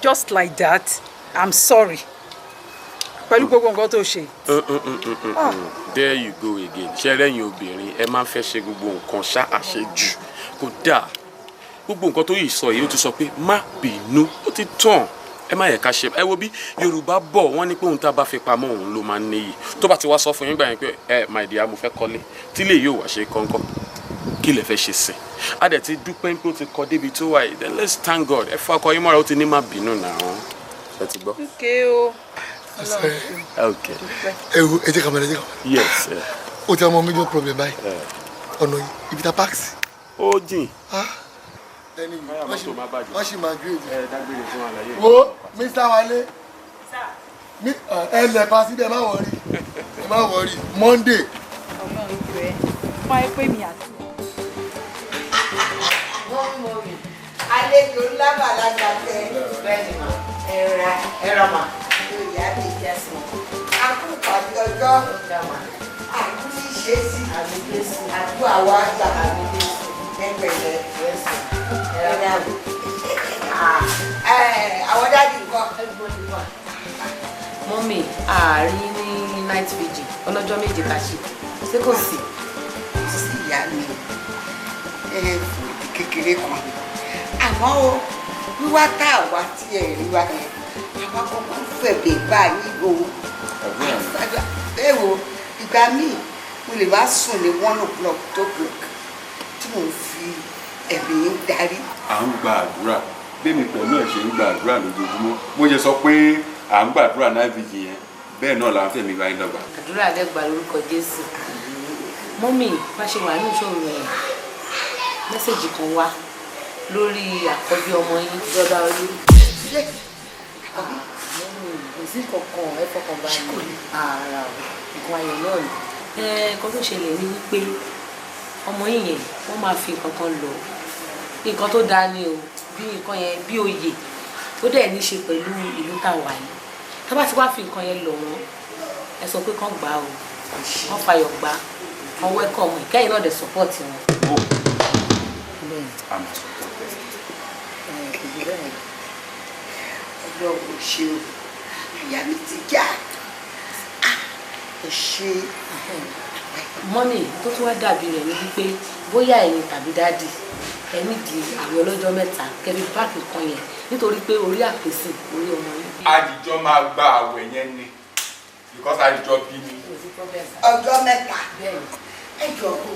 [SPEAKER 12] Just like that, "I'm sorry," pẹ̀lú gbogbo nǹkan tó ṣe.
[SPEAKER 5] There you go again. Ṣé lẹ́yìn obìnrin, ẹ máa ń fẹ́ ṣe gbogbo nǹkan ṣá àṣejù. Kò dáa. Gbogbo nǹkan tó yìí sọ yìí, ó ti sọ pé má bínú, ó ti tàn. Ẹ má yẹ ká ṣe. Ẹ wo bí, Yorùbá bọ̀, wọ́n ní pé ohun tá a bá fi pamọ́ òun ló máa ń níyì. Tó bá ti wá sọ fún yín gbà yẹn pé ẹ my dear, mo fẹ́ kọ́lé, tí lè yóò wá ṣe kọ́ńkọ́, kí lè fẹ́ ṣe sìn? A dẹ̀ ti dúpẹ́ pé ó ti kọ́ débi tó wà yìí. Then let's thank God. Ẹ fọ́ akọ yín mọ́ra, ó ti ní má bínú náà. Ṣé ti gbọ́?
[SPEAKER 12] Okay o.
[SPEAKER 5] Okay.
[SPEAKER 10] Ẹ wo, ẹ jẹ́ ká máa lọ, ẹ jẹ́ ká máa lọ.
[SPEAKER 5] Yes.
[SPEAKER 10] O ti ọmọ major problem báyìí. Ọ̀nà yìí, ibi tá park sí.
[SPEAKER 5] Ó jìn.
[SPEAKER 10] Anyway, wọ́n ṣì máa grade.
[SPEAKER 5] Ẹ dágbére fún àlàyé.
[SPEAKER 10] Wo Mr. Wale, ẹ lẹ̀ pa síbẹ̀, má worry, ẹ má worry, Monday.
[SPEAKER 12] Ọlọ́run jọ ẹ́ wá ẹ pé mi àti.
[SPEAKER 13] Mọ́mí, àlejò ńlá bàlágà tẹ. Bẹ́ẹ̀ni mà, ẹ̀rà ẹ̀rà mà. Ìyá mi jẹ́ sùn. A kú pàdé ọjọ́. Àkú ní ṣe sí. Àkú àwa gbà. Ẹgbẹ̀lẹ̀. Ẹ̀rà àwọn dáàdì nǹkan.
[SPEAKER 17] Mọ́mì, ààrin ní night vigil ọlọ́jọ́ 7 tá a ṣe, ṣé kò sí?
[SPEAKER 13] Kò sí ìyá mi, fún ìdí kékeré kan ni. Àmọ́ o, wíwá tá a wá tí ẹ rí wa yẹn, àwa kọ́kọ́ fẹ̀bẹ̀ báyìí o. Ẹ wo, ìgbà míì mo lè wá sùn ní 1 o'clock, 2 o'clock tí mò ń fi ẹ̀mí ń darí.
[SPEAKER 4] À ń gba àdúrà, bẹ́ẹ̀ni pẹ̀lú ẹ̀ ṣe ń gba àdúrà lójoojúmọ́. Mo ṣe sọ pé à ń gbàdúrà náà vigil yẹn, bẹ́ẹ̀ náà là ń fẹ̀mí báyìí dọ́gba.
[SPEAKER 17] Àdúrà dẹ́gba lórúkọ Jésù. Mọ́mì, bá ṣe wà ní ìṣòro yẹn, message kan wá lórí àkọ́bí ọmọ yín, Brother Olú. Mọ́mì, kò sí kankan, ẹ fọkàn bá mi. Ara o, nǹkan ayọ̀ náà ni. Nǹkan tó ṣẹlẹ̀ ni wípé ọmọ yín yẹn, wọ́n máa fi nǹkan kan lọ. Nǹkan tó dáa ni o, bí nǹkan yẹn bí oyè tó dẹ̀ ní ṣe pẹ̀lú ìlú tá a wà yìí. Tá bá ti wá fi nǹkan yẹn lọ wọ́n, ẹ sọ pé kán gbà o, kán fayọ̀ gbà, kán welcome wọn, kẹ́yìn náà dẹ̀ support wọn.
[SPEAKER 13] Ọlọ́run ṣe o, àyà mi ti já, ẹ ṣe.
[SPEAKER 17] Mọ́mì, tó tún wá dàbí rẹ̀ ni wípé bóyá ẹ̀yin tàbí dáàdì ẹ nídìí àwọn ọlọ́jọ́ 3 kẹ́bí páàkì kan yẹn, nítorí pé orí àpèsè orí ọmọ yín.
[SPEAKER 4] Àdìjọ máa gba àwẹ̀ yẹn ni, because àdìjọ bí mi.
[SPEAKER 13] Ọjọ́ 3, ẹ jọ o,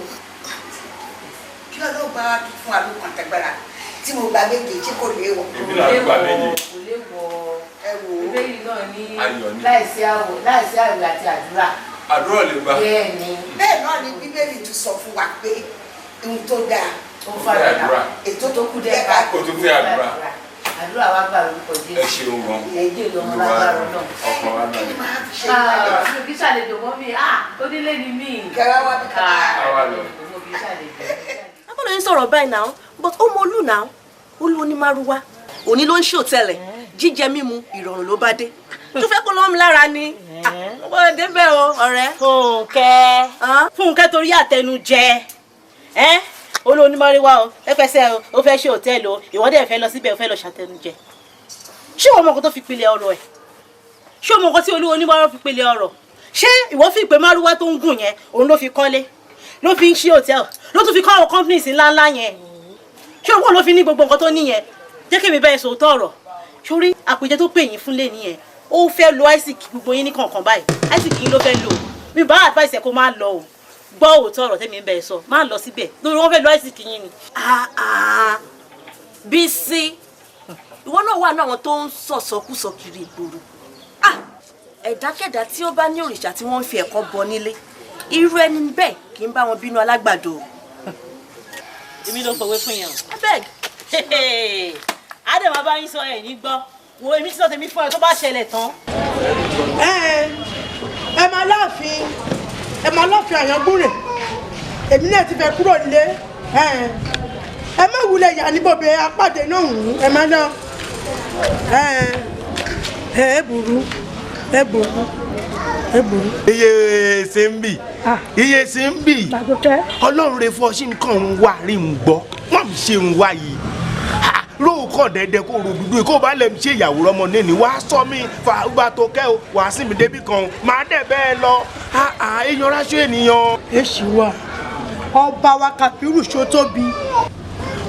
[SPEAKER 13] kí Ọlọ́run bá fún wa lókun àtàgbára tí mo gba 7, tí kò léwọ̀.
[SPEAKER 4] Èmi náà gba 7.
[SPEAKER 17] Kò léwọ̀.
[SPEAKER 13] Ẹ wò ó.
[SPEAKER 17] Ìbéèrè náà ní
[SPEAKER 4] Ayọ̀ ni.
[SPEAKER 17] láìsí àwẹ̀ àti àdúrà.
[SPEAKER 4] Àdúrà lè gbà.
[SPEAKER 17] Bẹ́ẹ̀ni.
[SPEAKER 13] Bẹ́ẹ̀ náà ni Bíbélì tún sọ fún wa pé ohun tó dáa
[SPEAKER 17] ó ń fàdúrà,
[SPEAKER 13] ètò tó kù díẹ̀ ká.
[SPEAKER 4] Ó tún fẹ́ àdúrà.
[SPEAKER 17] Àdúrà wa gbà lórúkọ Jésù.
[SPEAKER 4] Ẹ ṣeun gan.
[SPEAKER 17] Ẹ jẹ́ ìlú ọmọ lágbára náà.
[SPEAKER 4] Ọkàn wa náà.
[SPEAKER 17] Mi ò kí ṣàlejò mọ́ mi, onílé ni mí.
[SPEAKER 13] Kẹ̀rẹ́ wá bí ká.
[SPEAKER 4] Àwa lọ.
[SPEAKER 17] Mo kì í ṣàlejò.
[SPEAKER 20] Abọ́dọ̀ yín sọ̀rọ̀ báyìí náà, but ó mọ Olú náà, Olú onímárúwá. Òní ló ń ṣe òtẹ́lẹ̀, jíjẹ mímu ìrọ̀rùn ló bá dé. Tó fẹ́ kó lọ́mú lára ni. Ó débẹ̀ o, ọ̀rẹ́.
[SPEAKER 7] Fúnkẹ́. Fúnkẹ́ torí àtẹnujẹ. Olú onímọ̀ríwá o, ẹ fẹsẹ̀ o, ó fẹ́ ṣe òtẹ́ẹ̀lì o, ìwọ dẹ̀ fẹ́ lọ síbẹ̀, ó fẹ́ lọ ṣàtẹnujẹ. Ṣé ìwọ mọ nǹkan tó fi pilẹ̀ ọ̀rọ̀ ẹ̀? Ṣé o mọ nǹkan tí Olú onímọ̀ríwá fi pilẹ̀ ọ̀rọ̀? Ṣé ìwọ fi ìpè márúwá tó ń gùn yẹn, òun ló fi kọ́lé, ló fi ń ṣe òtẹ́ẹ̀lì, ló tún fi kọ́ àwọn companies ńláńlá yẹn? Ṣé òun ló fi ní gbogbo nǹkan tó ní yẹn? Jẹ́ kí èmi bẹ́ẹ̀ sòótọ́ ọ̀rọ̀. Sórí àpèjẹ tó pè yín fún lé nìyẹn, ó fẹ́ lo Isaac gbogbo yín ní kọ̀ọ̀kan báyìí. Isaac yín ló fẹ́ lò. Mi bá advice ẹ̀ kó má lọ o. Gbọ́ òótọ́ ọ̀rọ̀ tẹ́mi ń bẹ̀ sọ, má lọ síbẹ̀ lórí wọ́n fẹ́ lo Isaac yín ni.
[SPEAKER 20] Bísí, ìwọ náà wà ní àwọn tó ń sọ̀sọkúsọ kiri ìgboro. Ẹ̀dákẹ́dá tí ó bá ní òrìṣà tí wọ́n ń fi ẹ̀kọ́ bọ nílé, irú ẹni bẹ́ẹ̀ kì í bá wọn bínú alágbàdo.
[SPEAKER 7] Èmi ló pòwe fún yẹn o.
[SPEAKER 20] Abeg.
[SPEAKER 7] Adé máa bá yín sọ ẹ̀ ní gbọ́. Wo èmi ti sọ tèmi fún ẹ tó bá ṣẹlẹ̀ tán.
[SPEAKER 16] Ẹ máa láàfin, ẹ máa láàfin Àyàngbúrè. Èmi náà ti fẹ́ kúrò nílé. Ẹ má wulẹ̀ yà ní bòbè apàdé náà hùn. Ẹ má lọ. Ẹ burú, ẹ burú, ẹ burú.
[SPEAKER 11] Iye ṣe ń bì, iye ṣe ń bì. Ọlọ́run rẹ fún ọ sí nǹkan ń wá rí ń gbọ́, wọ́n mi ṣe ń wá yìí. Lóòkọ̀ dẹ́dẹ́ kó ro dúdú kó bá lẹ̀ ń ṣe ìyàwó rọmọ nínú wàá sọ mí fàgbà tó kẹ́ o, wàá sì mí débi kan màá dẹ̀ bẹ́ẹ̀ lọ. Èèyàn ráṣọ ènìyàn.
[SPEAKER 16] Èsì wa, ọba wa Kàbírù Ṣótóbi,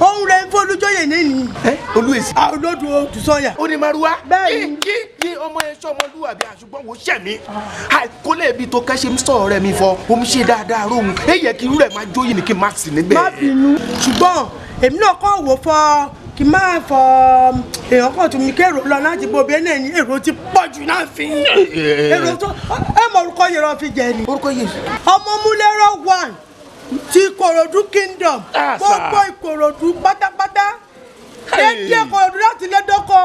[SPEAKER 16] òun rẹ̀ ń fọlújọyè nínú.
[SPEAKER 11] Olúwèsì.
[SPEAKER 16] Olódù Odùsọ̀yà.
[SPEAKER 11] Ó ní Márúwá.
[SPEAKER 16] Bẹ́ẹ̀ni.
[SPEAKER 11] Kí ọmọ ẹ sọmọlúwàbí àṣùgbọ́n wo ṣẹ̀ mí. Kó lè bi tó kẹ́sẹ̀ ń sọ̀rọ̀ rẹ̀ mi fọ, omi ṣe dáadáa róhun. Èyẹ kí irú rẹ̀ máa jóyè ní kí n má sì níbẹ̀.
[SPEAKER 16] Má bínú, ṣùgbọ́n èmi náà kọ́ wò fọ Kì máa fọ èèyàn kan tún mi kérò lọ láti bo bẹ́ẹ̀ náà ni èrò ti pọ̀ jù náà fi. Èrò tó ẹ mọ orúkọ yẹn lọ fi jẹ ni.
[SPEAKER 1] Orúkọ yẹn.
[SPEAKER 16] Ọmọ Múlẹ́rọ̀ 1 ti Ìkòròdú kingdom. Gbogbo Ìkòròdú pátápátá. Dédé Ìkòròdú láti lé dọ́kọ.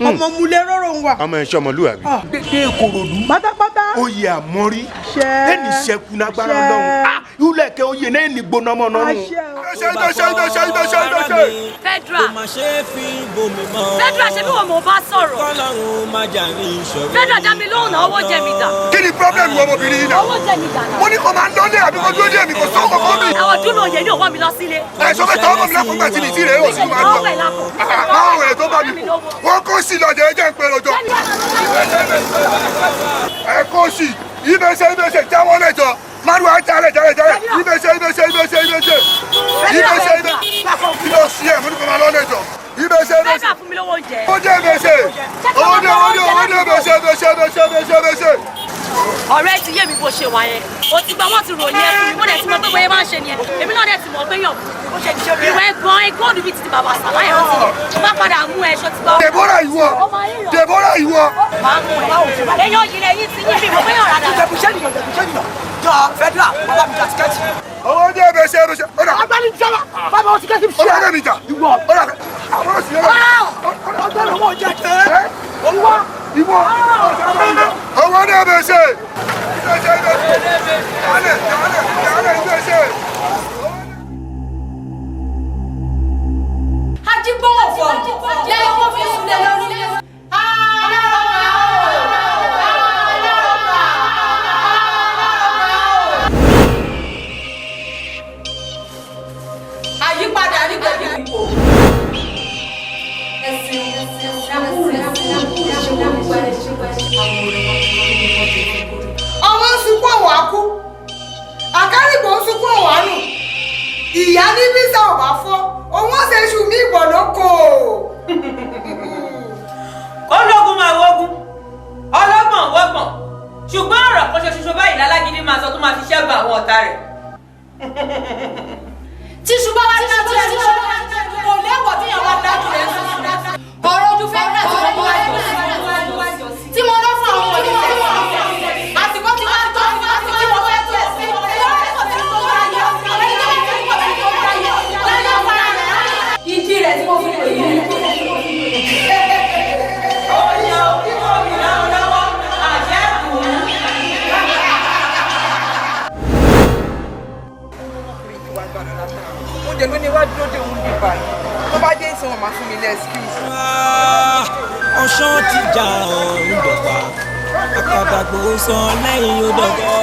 [SPEAKER 16] Ọmọ Múlẹ́rọ̀ ló ń wà.
[SPEAKER 11] Ọmọ ẹ̀ṣọ́ ọmọlúwàbí. Dédé Ìkòròdú.
[SPEAKER 16] Pátápátá.
[SPEAKER 11] Oyè àmọ́rí. Ẹnì ṣẹ́kù n'agbára Ọlọ́run. Ìwúlẹ̀kẹ́ oyè náà ní gbóná mọ́ náà.
[SPEAKER 17] Federal. Federal ṣe bí wọn mò bá sọ̀rọ̀. Federal dá mi lóhùn náà, owó jẹ mi dà.
[SPEAKER 9] Kí ni problem wọ ọmọbìnrin yìí náà?
[SPEAKER 17] Owó jẹ mi dà náà.
[SPEAKER 9] Mo ní kó máa ń lọlé àbí kó dúró dé mi kò sọ kọ̀ọ̀kan mi.
[SPEAKER 17] Àwọn dúró yẹn ní òwò mi lọ sílé.
[SPEAKER 9] Ẹ sọ fẹ́ tọ́ ọmọ mi lápò gbà tí mi ti rè é òsì máa lọ. Báwo rẹ̀ tó bá mi kù? Wọ́n kó sí lọ́jọ́ ẹ jẹ́ ń pẹ́ lọ́jọ́. Ẹ kó sí ibẹ̀ṣẹ̀ ibẹ̀ṣẹ̀ jáwọ́ lẹ́jọ́. Márùn-ún ajálẹ̀ jálẹ̀ jálẹ̀ ibẹ̀ṣẹ̀ ibẹ̀ṣẹ̀ ibẹ̀ṣẹ̀ ibẹ̀ṣẹ̀ ibẹ̀ṣẹ̀ ibẹ̀ṣẹ̀ kí ló ṣí ẹ̀ mo ní kó máa lọ lẹ́jọ́ ibẹ̀ṣẹ̀ ibẹ̀ṣẹ̀.
[SPEAKER 17] Federal fún mi lówó oúnjẹ.
[SPEAKER 9] Ó jẹ́ ibẹ̀ṣẹ̀ owó dé owó dé owó dé ibẹ̀ṣẹ̀ ibẹ̀ṣẹ̀ ibẹ̀ṣẹ̀ ibẹ̀ṣẹ̀ ibẹ̀ṣẹ̀.
[SPEAKER 17] Ọ̀rẹ́ ti yé mi bó ṣe wà yẹn. O ti gba wọ́n ti ròyìn ẹ fún mi. Mo dẹ̀ ti mọ̀ pé bóyá máa ń ṣe nìyẹn. Èmi náà dẹ̀ ti mọ̀ pé yàn. Ìwé gan góòlù bíi ti bàbá Sàlá yẹn ti yẹ. Mo bá padà mú ẹ ṣó ti gbọ́.
[SPEAKER 9] Deborah ìwọ Deborah ìwọ.
[SPEAKER 17] Máa mú ẹ. Èèyàn yìí lẹ́yìn ti yín mi mọ̀ pé yàn rárá.
[SPEAKER 1] Jẹ̀bùṣẹ́ nìyàn jọ Federal bàbá mi jà tíkẹ́ẹ̀tì.
[SPEAKER 9] Owó dé ibẹ̀ṣẹ̀ ibẹ̀ṣẹ̀.
[SPEAKER 1] Agbani jọba bàbá wọn tíkẹ́ẹ̀tì fi ṣe.
[SPEAKER 9] Ó bá mi jà.
[SPEAKER 1] Ìwọ.
[SPEAKER 9] Àwọn òsì yẹn.
[SPEAKER 1] Ọgbẹ́ni owó jẹ jẹ. Owó.
[SPEAKER 9] Ìwọ. Owó dé ibẹ̀ṣẹ̀. Ibẹ̀ṣẹ̀ ibẹ̀ṣẹ̀. Jálẹ̀ jálẹ̀ jálẹ̀ ibẹ̀ṣẹ̀.
[SPEAKER 24] Ajígbọ́wọ̀ fọ̀ lẹ́yìn kó fi sùn lé lórí.
[SPEAKER 21] Àyípadà ní gbogbo ipò.
[SPEAKER 14] Ọmọ ń sunkún ọ̀wá kú, àkárìgbò ń sunkún ọ̀wá nù, ìyá ní bísà ò bá fọ́, òun ó ṣe iṣu mi ìbọ̀ lóko.
[SPEAKER 21] Ológun máa wógun, ọlọ́gbọ̀n wọ́gbọ̀n, ṣùgbọ́n ọ̀rọ̀ kan ṣoṣo báyìí lálágídí máa sọ tó máa fi ṣẹ́gun àwọn ọ̀tá rẹ̀.
[SPEAKER 24] Tíṣu bá wá dájú ẹ̀ kò léwọ̀ tí yàn wá dájú rẹ̀ sùn. Ọ̀rọ̀ ojú fẹ́ tí mo wá jọ sí. Tí mo rọ́ fún àwọn oníṣẹ́. Àsìkò tí wọ́n tọ́ tí mo fẹ́ tó. Ìdí rẹ̀ tí mo fi lè yí.
[SPEAKER 21] Ó yẹ kí wọ́n fi láwọn lọ́wọ́ àjẹ́kù.
[SPEAKER 14] Oúnjẹ ló ní wá dúró dé òun bí báyìí. Tó bá dé ìsìn wọn máa fún mi ní excuse.
[SPEAKER 18] Ọ̀ṣán ti jà ọ̀run dọ̀gba, àkàdàgbò sàn lẹ́yìn odògọ́,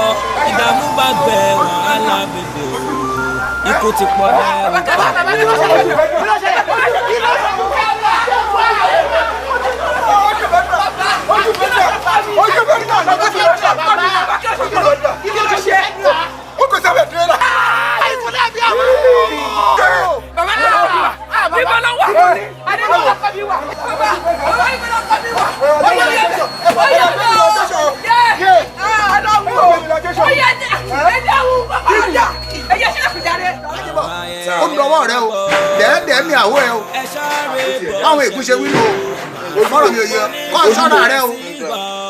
[SPEAKER 18] ìdààmú bá gbẹ wàhálà bèbè o, ikú ti pọ̀ lẹ́rù
[SPEAKER 1] Ó dọwọ́ rẹ o, dẹ́ẹ̀dẹ́ẹ́ mi àwọ̀ ẹ o. Báwọn ègún ṣe wí nù o, mọ́rọ̀ mi ò yẹ, kọ́ sọ́nà rẹ o,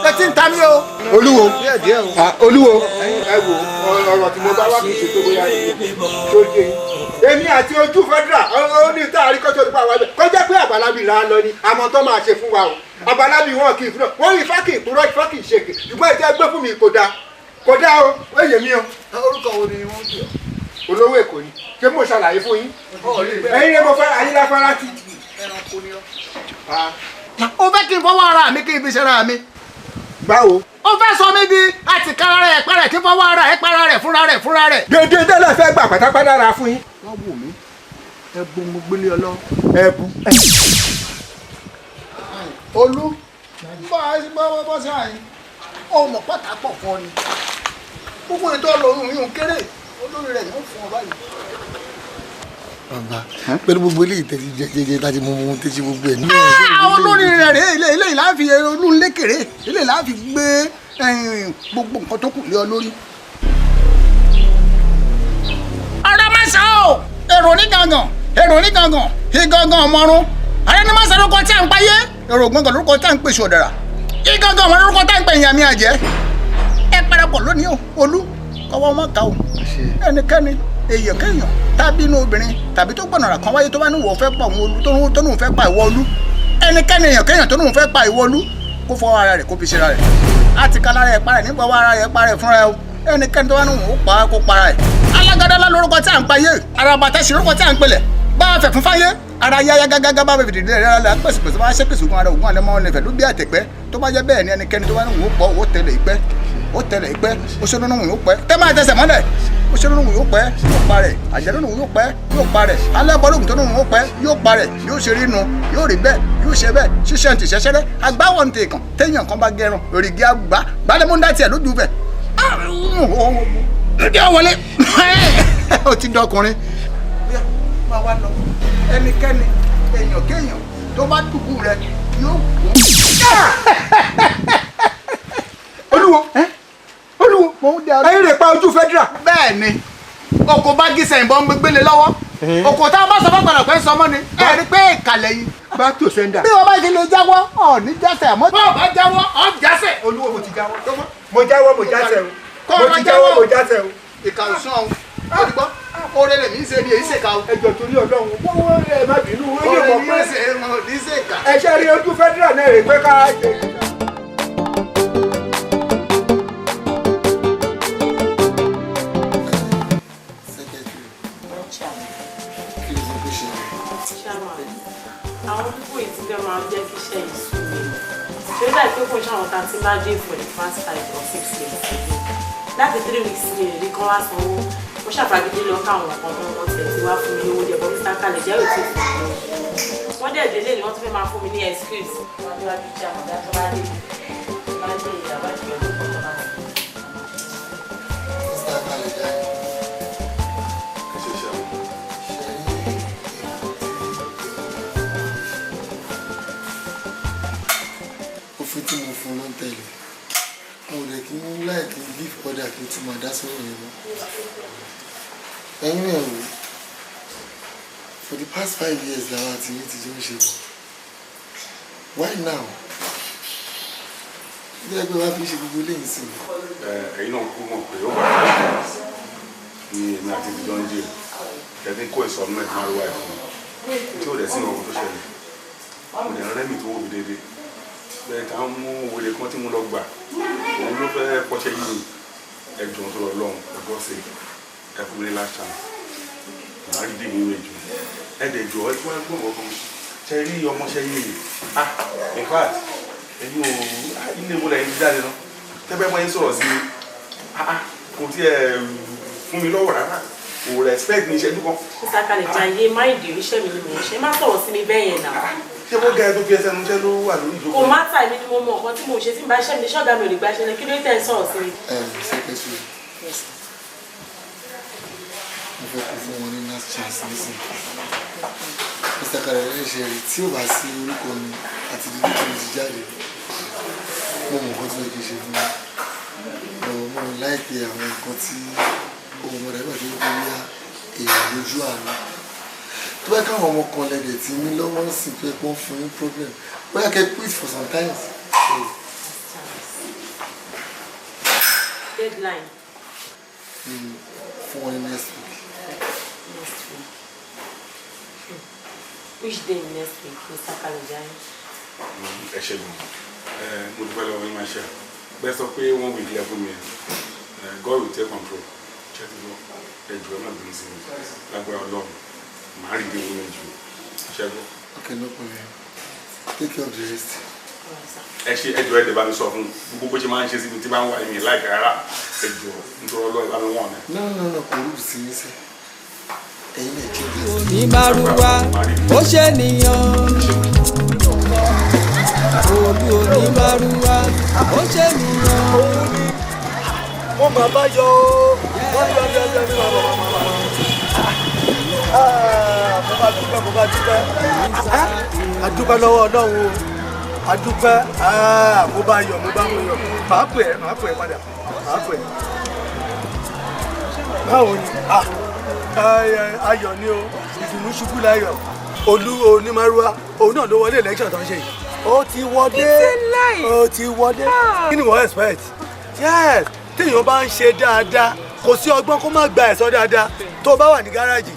[SPEAKER 1] etí ń ta mí o.
[SPEAKER 11] Olúwo Olúwo ẹ wo ọ̀rọ̀ tí mo bá wá kì í ṣe tó bóyá tó yé yín. Èmi àti ojú Federal ó ní tá a rí kọ́jọ́ nípa àwọn ẹgbẹ́ kọjá pé àgbàlagbì là ń lọ ni àmọ́ tó máa ṣe fún wa o. Àgbàlagbì wọn kì í fúnra wọn rí ifá kì í purọ́ ifá kì í ṣèké ṣùgbọ́n ìtẹ́ gbé fún mi kò dáa kò dáa o ó yé mi o.
[SPEAKER 1] Orúkọ wo ni wọ́n ń pè ọ́?
[SPEAKER 11] Olówó Èkó ni ṣé mo ṣàlàyé fún yín? Ẹ̀yin lè mo fẹ́ ayélujára ti.
[SPEAKER 1] Ẹranko ni ọ́. Ó fẹ́ kí n fọwọ́ ara mi kí n fi ṣe ara mi.
[SPEAKER 11] Báwo?
[SPEAKER 1] Ó fẹ́ sọ mí di àtìkára rẹ̀ pẹ́rẹ́ kí n fọwọ́ ara ẹ̀ para rẹ̀ fúnra rẹ̀ fúnra rẹ̀.
[SPEAKER 11] Dédé tẹ́lẹ̀ fẹ́ gbà pátápátá ra fún yín.
[SPEAKER 1] Wọ́n wò mí, ẹ̀bùn mo gbélé ọ lọ.
[SPEAKER 11] Ẹ̀bùn.
[SPEAKER 1] Olú, bá a bọ́ sí àyín, ọmọ pàtàkì fún ọ ni. Gbogbo ètò ọlọ́run yìí ń kéré, olórí rẹ̀ yóò fún ọ báyìí.
[SPEAKER 10] Bàbá pẹ̀lú gbogbo eléyìí tẹ̀sí jẹjẹjẹ láti mú mú tẹ̀sí gbogbo ẹ̀ ní.
[SPEAKER 1] Àwọn olórí rẹ̀ rèé ilé ilé ìlà fi olú lékèrè ilé ìlà fi gbé gbogbo nǹkan tó kù lé ọ lórí. Ọ̀rọ̀ máa sọ ọ́ èrò ní gangan Èrò ní gangan igangan ọmọrun ààrẹ ní máa ń sarúkọ tí à ń payé. Èrò gbọ̀ngàn lórúkọ tí à ń pèsè ọ̀dàrà. Igangan ọmọ lórúkọ tí à ń pè ìyàmí àjẹ́. Ẹ parapọ̀ lónìí o, Olú kọ́wọ́ wọn kà o. Ẹnikẹ́ni èèyàn kéèyàn tàbí inú obìnrin tàbí tó gbọ̀nà rà kan wáyé tó bá ní wọ́n fẹ́ pa òun Olú tó ní òun fẹ́ pa ìwọ Olú. Ẹnikẹ́ni èèyàn kéèyàn tó ní òun fẹ́ pa ìwọ Olú kó fọwọ́ ara rẹ̀ kó fi ṣera rẹ̀. Àti ká lára ẹ̀ parẹ̀ nípa ọwọ́ ara rẹ̀ parẹ̀ fúnra ẹ̀ o. Ẹnikẹ́ni tó bá ní òun ó pa á kó para ẹ̀. Alágadálá lórúkọ tí à ń payé, arabata sí lórúkọ tí à ń pelẹ̀. Bá a fẹ̀ fún fáyé, ara yáyá gágágá bá bẹ̀ fìdí rẹ̀ rárá pèsèpèsè bá ṣépèsè ògùn ara ògùn alẹ́ mọ́ ọ̀nẹ́fẹ̀ ló bí àtẹ̀pẹ́. Tó bá jẹ́ bẹ́ẹ̀ ni ẹnikẹ́ni tó bá ní òun ó pọ̀ ó tẹ̀lé ìpẹ́, ó tẹ̀lé ìpẹ́, ó ṣe lónìí òun ó pẹ́. Tẹ́ máa tẹsẹ̀ mọ́lẹ̀, ó ṣe lónìí òun ó pẹ́, yóò pa rẹ̀. Àjẹ́ lónìí òun ó pẹ́, yóò pa rẹ̀. Alẹ́ bọ́lógùn tó ní òun ó pẹ́, yóò pa rẹ̀. Yóò ṣe rínu, yóò rí bẹ́ẹ̀, yóò ṣe bẹ́ẹ̀. Ṣíṣe ń tìṣẹ́ṣẹ́rẹ́, agbáwọ̀ ń tèkàn, téèyàn kan bá gẹrun, òrìgì àgbà, gbálẹ́múndá tiẹ̀ lójú bẹ̀. Lójú wọlé, ó ti dọkùnrin. Máa wá lọ, ẹnikẹ́ni èèyàn kéèyàn tó bá dùkú rẹ yóò kú.
[SPEAKER 11] Olúwo, Olúwo, ayé rẹ̀ pa ojú federal.
[SPEAKER 1] Bẹ́ẹ̀ ni, oko bá gísẹ̀ ìbọn gbégbélé lọ́wọ́. Oko tá a bá sọ fún padà pé sọmọ ni, ẹ rí pé ìkàlẹ̀ yìí.
[SPEAKER 11] Back to sender.
[SPEAKER 1] Bí wọ́n bá ti lè jáwọ́, ọ̀ ní jásẹ̀ àmọ́. Bí wọ́n bá jáwọ́, ọ̀ jásẹ̀.
[SPEAKER 11] Olúwo, mo ti jáwọ́. Mo jáwọ́, mo jásẹ̀ o. Mo ti jáwọ́, mo jásẹ̀ o.
[SPEAKER 1] Ìkà ò sún ọ̀hún. Ó ti gbọ́, oore lèmi ń ṣe ni èyí ṣèkà o.
[SPEAKER 11] Ẹjọ́ torí Ọlọ́run, wọ́n ẹ má bínú, ó lè mọ̀ pé
[SPEAKER 1] ní ṣèkà.
[SPEAKER 11] Ẹ ṣe rí ojú federal náà rè pé ká.
[SPEAKER 17] Àwọn pípò yìí ti fẹ́ máa jẹ́ kí iṣẹ́ yìí sú mi. Ṣé ó dàbí pé kò ń ṣàwọn tá a ti máa dé for the past 5 or 6 years ago? Láti 3 weeks mi rí kán wá sanwó. Mo ṣàfagídí lọ káwọn kan mọ́ wọn tẹ̀ tí wá fún mi lówó jẹ bọ́ Mr. Kalẹ̀ jẹ́ òtí fún mi. Wọ́n dẹ̀ délé ni wọ́n tún fẹ́ máa fún mi ní excuse. Wọ́n dé wájú jẹ́ àmọ̀dá tó bá dé bá dé ìyàwó àti ọdún kan tó bá dé.
[SPEAKER 10] Mr. Kalẹ̀ jẹ́.
[SPEAKER 4] Ẹ ṣe ṣe àwọn.
[SPEAKER 10] Òfin tí mo fún ló ń tẹ̀lé. Mo rẹ̀ kí n láì kí n give order kí n tún máa dá sọ́rọ̀ yẹn mọ́. Ẹ̀yin náà wò, for the past 5 years làwọn àti yín ti jọ ń ṣe bọ̀. Why now? Ilé ẹgbẹ́ wa fi ń ṣe gbogbo eléyìí sí mi.
[SPEAKER 4] Ẹ̀yin náà kú mọ̀ pé ó wà 5 years ní èmi àti ìdíjọ ń jẹ ẹbí kó ìsọnù ẹ̀ máa wá ẹ̀ fún mi tí ó dẹ̀ sí ìwọ̀n tó ṣẹlẹ̀. Mo dẹ̀ rẹ́ mi tó wò mí déédéé bẹ́ẹ̀ ká ń mú wèrè kan tí mo lọ gbà, òun ló fẹ́ kọ́ṣẹ́ yìí. Ẹ̀jọ̀ tó lọ lọ́hùn ọgọ́ sí ẹ fún mi ní last chance, màá rí dì mí méjì. Ẹ dẹ̀ jọ, ẹ tún wá gbọ̀ngàn kan ṣe rí ọmọṣẹ́ yìí. Ah, in fact, ẹ̀yin ò ilé mo lẹ́yìn ti jáde lọ tẹ́gbẹ́ mọ́ yín sọ̀rọ̀ sí mi. Ah ah, kò tiẹ̀ fún mi lọ́wọ́ rárá, kò respect mi ìṣẹ́jú kan.
[SPEAKER 17] Mr. Kalẹ̀ jayé máìdì, iṣẹ́ mi ni mò ń ṣe, má sọ̀rọ̀ sí mi bẹ́ẹ̀ yẹn náà.
[SPEAKER 4] Ṣé bó ga ẹ tó fi ẹsẹ̀ nu iṣẹ́ ló wà lórí ìjókòó?
[SPEAKER 17] Kò má tà, èmi ni mo mọ nǹkan tí mò ń ṣe. Tí n bá ṣẹ́ mi ní ṣọ́ọ̀gá mi ò lè gba iṣẹ́ ni. Kí ló tẹ̀ ń sọ̀rọ̀ sí mi?
[SPEAKER 10] Secretary, mo fẹ́ kó fún wọn ní last chance nísìnyí. Mr. Kalẹ̀ ṣe rí, tí ò bá sí orúkọ mi àti ìdílé tí mo ti jáde, mo mọ nǹkan tó yẹ kí n ṣe fún mi. Mo láìpẹ́ àwọn nǹkan tí ohun ọmọdé àgbà tó ń gbé yá èèyàn lójú àánú. Tó bá káwọn ọmọ kan lẹ́dẹ̀ tí mi lọ́wọ́ ń sìn tó yẹ kó ń fún yín problem, bóyá kẹ́ quit for some times.
[SPEAKER 17] Deadline.
[SPEAKER 10] Fún wọn ní next week.
[SPEAKER 17] Next week. Which day next week, Mr. Kalejai?
[SPEAKER 4] Ẹ ṣe gan, mo dúpẹ́ lọ́wọ́ yín. Máa ṣe bẹ́ẹ̀ sọ pé one week lẹ fún mi ẹ. God will take control. Ṣe ti gbọ́? Ẹ jù, ẹ má bínú sí mi. Lágbára Ọlọ́run, màá rí ìdí owó jù. Ṣe gbọ́?
[SPEAKER 10] Okay, no problem. Take care of the rest.
[SPEAKER 4] Ẹ ṣe, ẹ jù, ẹ dẹ̀ bá mi sọ fún gbogbo bó ṣe máa ń ṣe sí mi tí bá ń wá ẹ̀mí láìka rárá. Ẹ jù, nítorí Ọlọ́run, bá mi wọ̀n ẹ.
[SPEAKER 10] No, no, no, kò rú sí yín sẹ́. Ẹ̀yin náà change.
[SPEAKER 18] Onímàrúwá ó ṣe nìyàn, olú onímàrúwá ó ṣe nìyàn.
[SPEAKER 2] Mo máa bá yọ ó, wọ́n yọ yọ yọ ní bàbá bàbá. Mo bá dúpẹ́, mo bá dúpẹ́. A dúpẹ́ lọ́wọ́ Ọlọ́run o, a dúpẹ́. Mo bá yọ, mo bá mo yọ. Màá pè ẹ́, màá pè ẹ́ padà, màá pè ẹ́. Báwo ni? Ayọ̀ ni o. Ìdùnnú ṣubú láyọ̀. Olú onímàrúwá òun náà ló wọlé election tó ń ṣe yìí. Ó ti wọlé. Ó ti wọlé. Kí ni wọ́n expect? Yes, téèyàn bá ń ṣe dáadáa, kò sí ọgbọ́n kó má gba ẹ̀san dáadáa. Tó o bá wà ní gáràjì,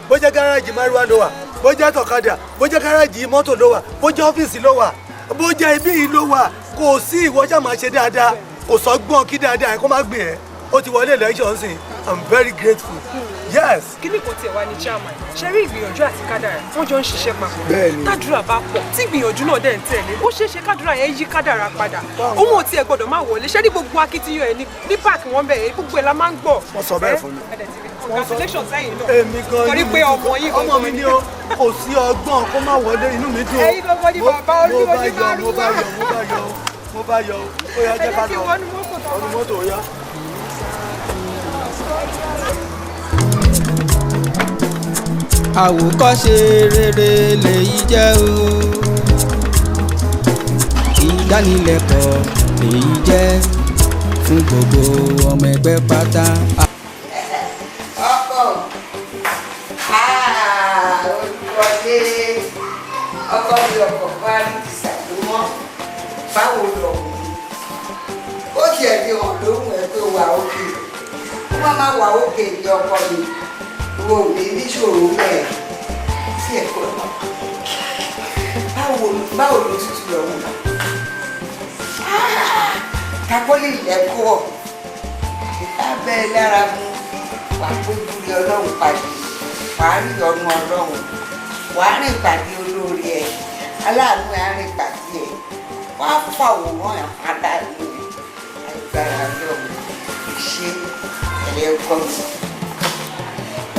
[SPEAKER 2] bó jẹ́ gáràjì márúwá ló wà, bó jẹ́ tọ̀kadà, bó jẹ́ gáràjì mọ́tò ló wà, bó jẹ́ ọ́fíìsì ló wà, bó jẹ́ ibí yìí ló wà, kò sí ìwọ ṣáà máa ṣe dáadáa, kò sọ́gbọ́n kí dáadáa ẹ̀ kó má gbìn ẹ́. Ó ti wọlé election sí. I'm very grateful. Yes.
[SPEAKER 6] Kíní kan tiẹ̀ wá ní chairman ṣe rí ìgbìyànjú àti kádàrá wọ́n jọ ń ṣiṣẹ́ papọ̀.
[SPEAKER 2] Bẹ́ẹ̀ni.
[SPEAKER 6] Tádùrà bá pọ̀ tí ìgbìyànjú náà dẹ̀ ń tẹ̀lé, ó ṣeé ṣe kádùrà yẹn yí kádàrá padà. Òun ò tiẹ̀ gbọ́dọ̀ má wọlé. Ṣé ní gbogbo akitiyan ẹ̀ ní páàkì wọn bẹ̀ yẹn, gbogbo ẹ̀ la máa ń gbọ́.
[SPEAKER 2] Wọ́n sọ bẹ́ẹ̀ fún mi.
[SPEAKER 6] Congratulations sẹ́yìn náà.
[SPEAKER 2] Èmi gan
[SPEAKER 6] torí pé ọmọ yín
[SPEAKER 2] ọmọ mi ni ó, kò sí ọgbọ́n kó má wọlé, inú mi dùn.
[SPEAKER 6] Ẹ̀yin gangan ni bàbá Olú onímàrúwá.
[SPEAKER 2] Mo bá yọ̀, mo bá yọ̀, mo bá yọ̀, ó yá jẹ́ ká lọ. Wọnú mọ́tò ó yá.
[SPEAKER 18] Àwòkọ́ṣe rere lèyí jẹ́ o, ìdánilẹ́kọ̀ọ́ lèyí jẹ́ fún gbogbo ọmọ ẹgbẹ́ pátá.
[SPEAKER 13] Ọkọ olùwọlé ọkọ mi ọkọ parí ti ṣàdúmọ́ báwo lọ ó tiẹ̀ fi hàn lóhùn ẹ pé wà ókè, ó má má wà ókè ní ọkọ mi wo mi níṣòro bẹ́ẹ̀ sí ẹ̀kọ́ náà. Báwo ló tutù lọ́wọ́ kakọ́lé lẹ́kọ́ abẹ́ lára mu wà péjú rí ọlọ́run pàdé, wà á rí ọ̀nà ọlọ́run, wà á rìn pàdé olóore ẹ̀, aláàánú ẹ̀ á rìn pàdé ẹ̀, wà á fàwòrán ẹ̀ padà ní agbára ọlọ́run. Ṣe ẹ̀rẹ́ ọkọ mi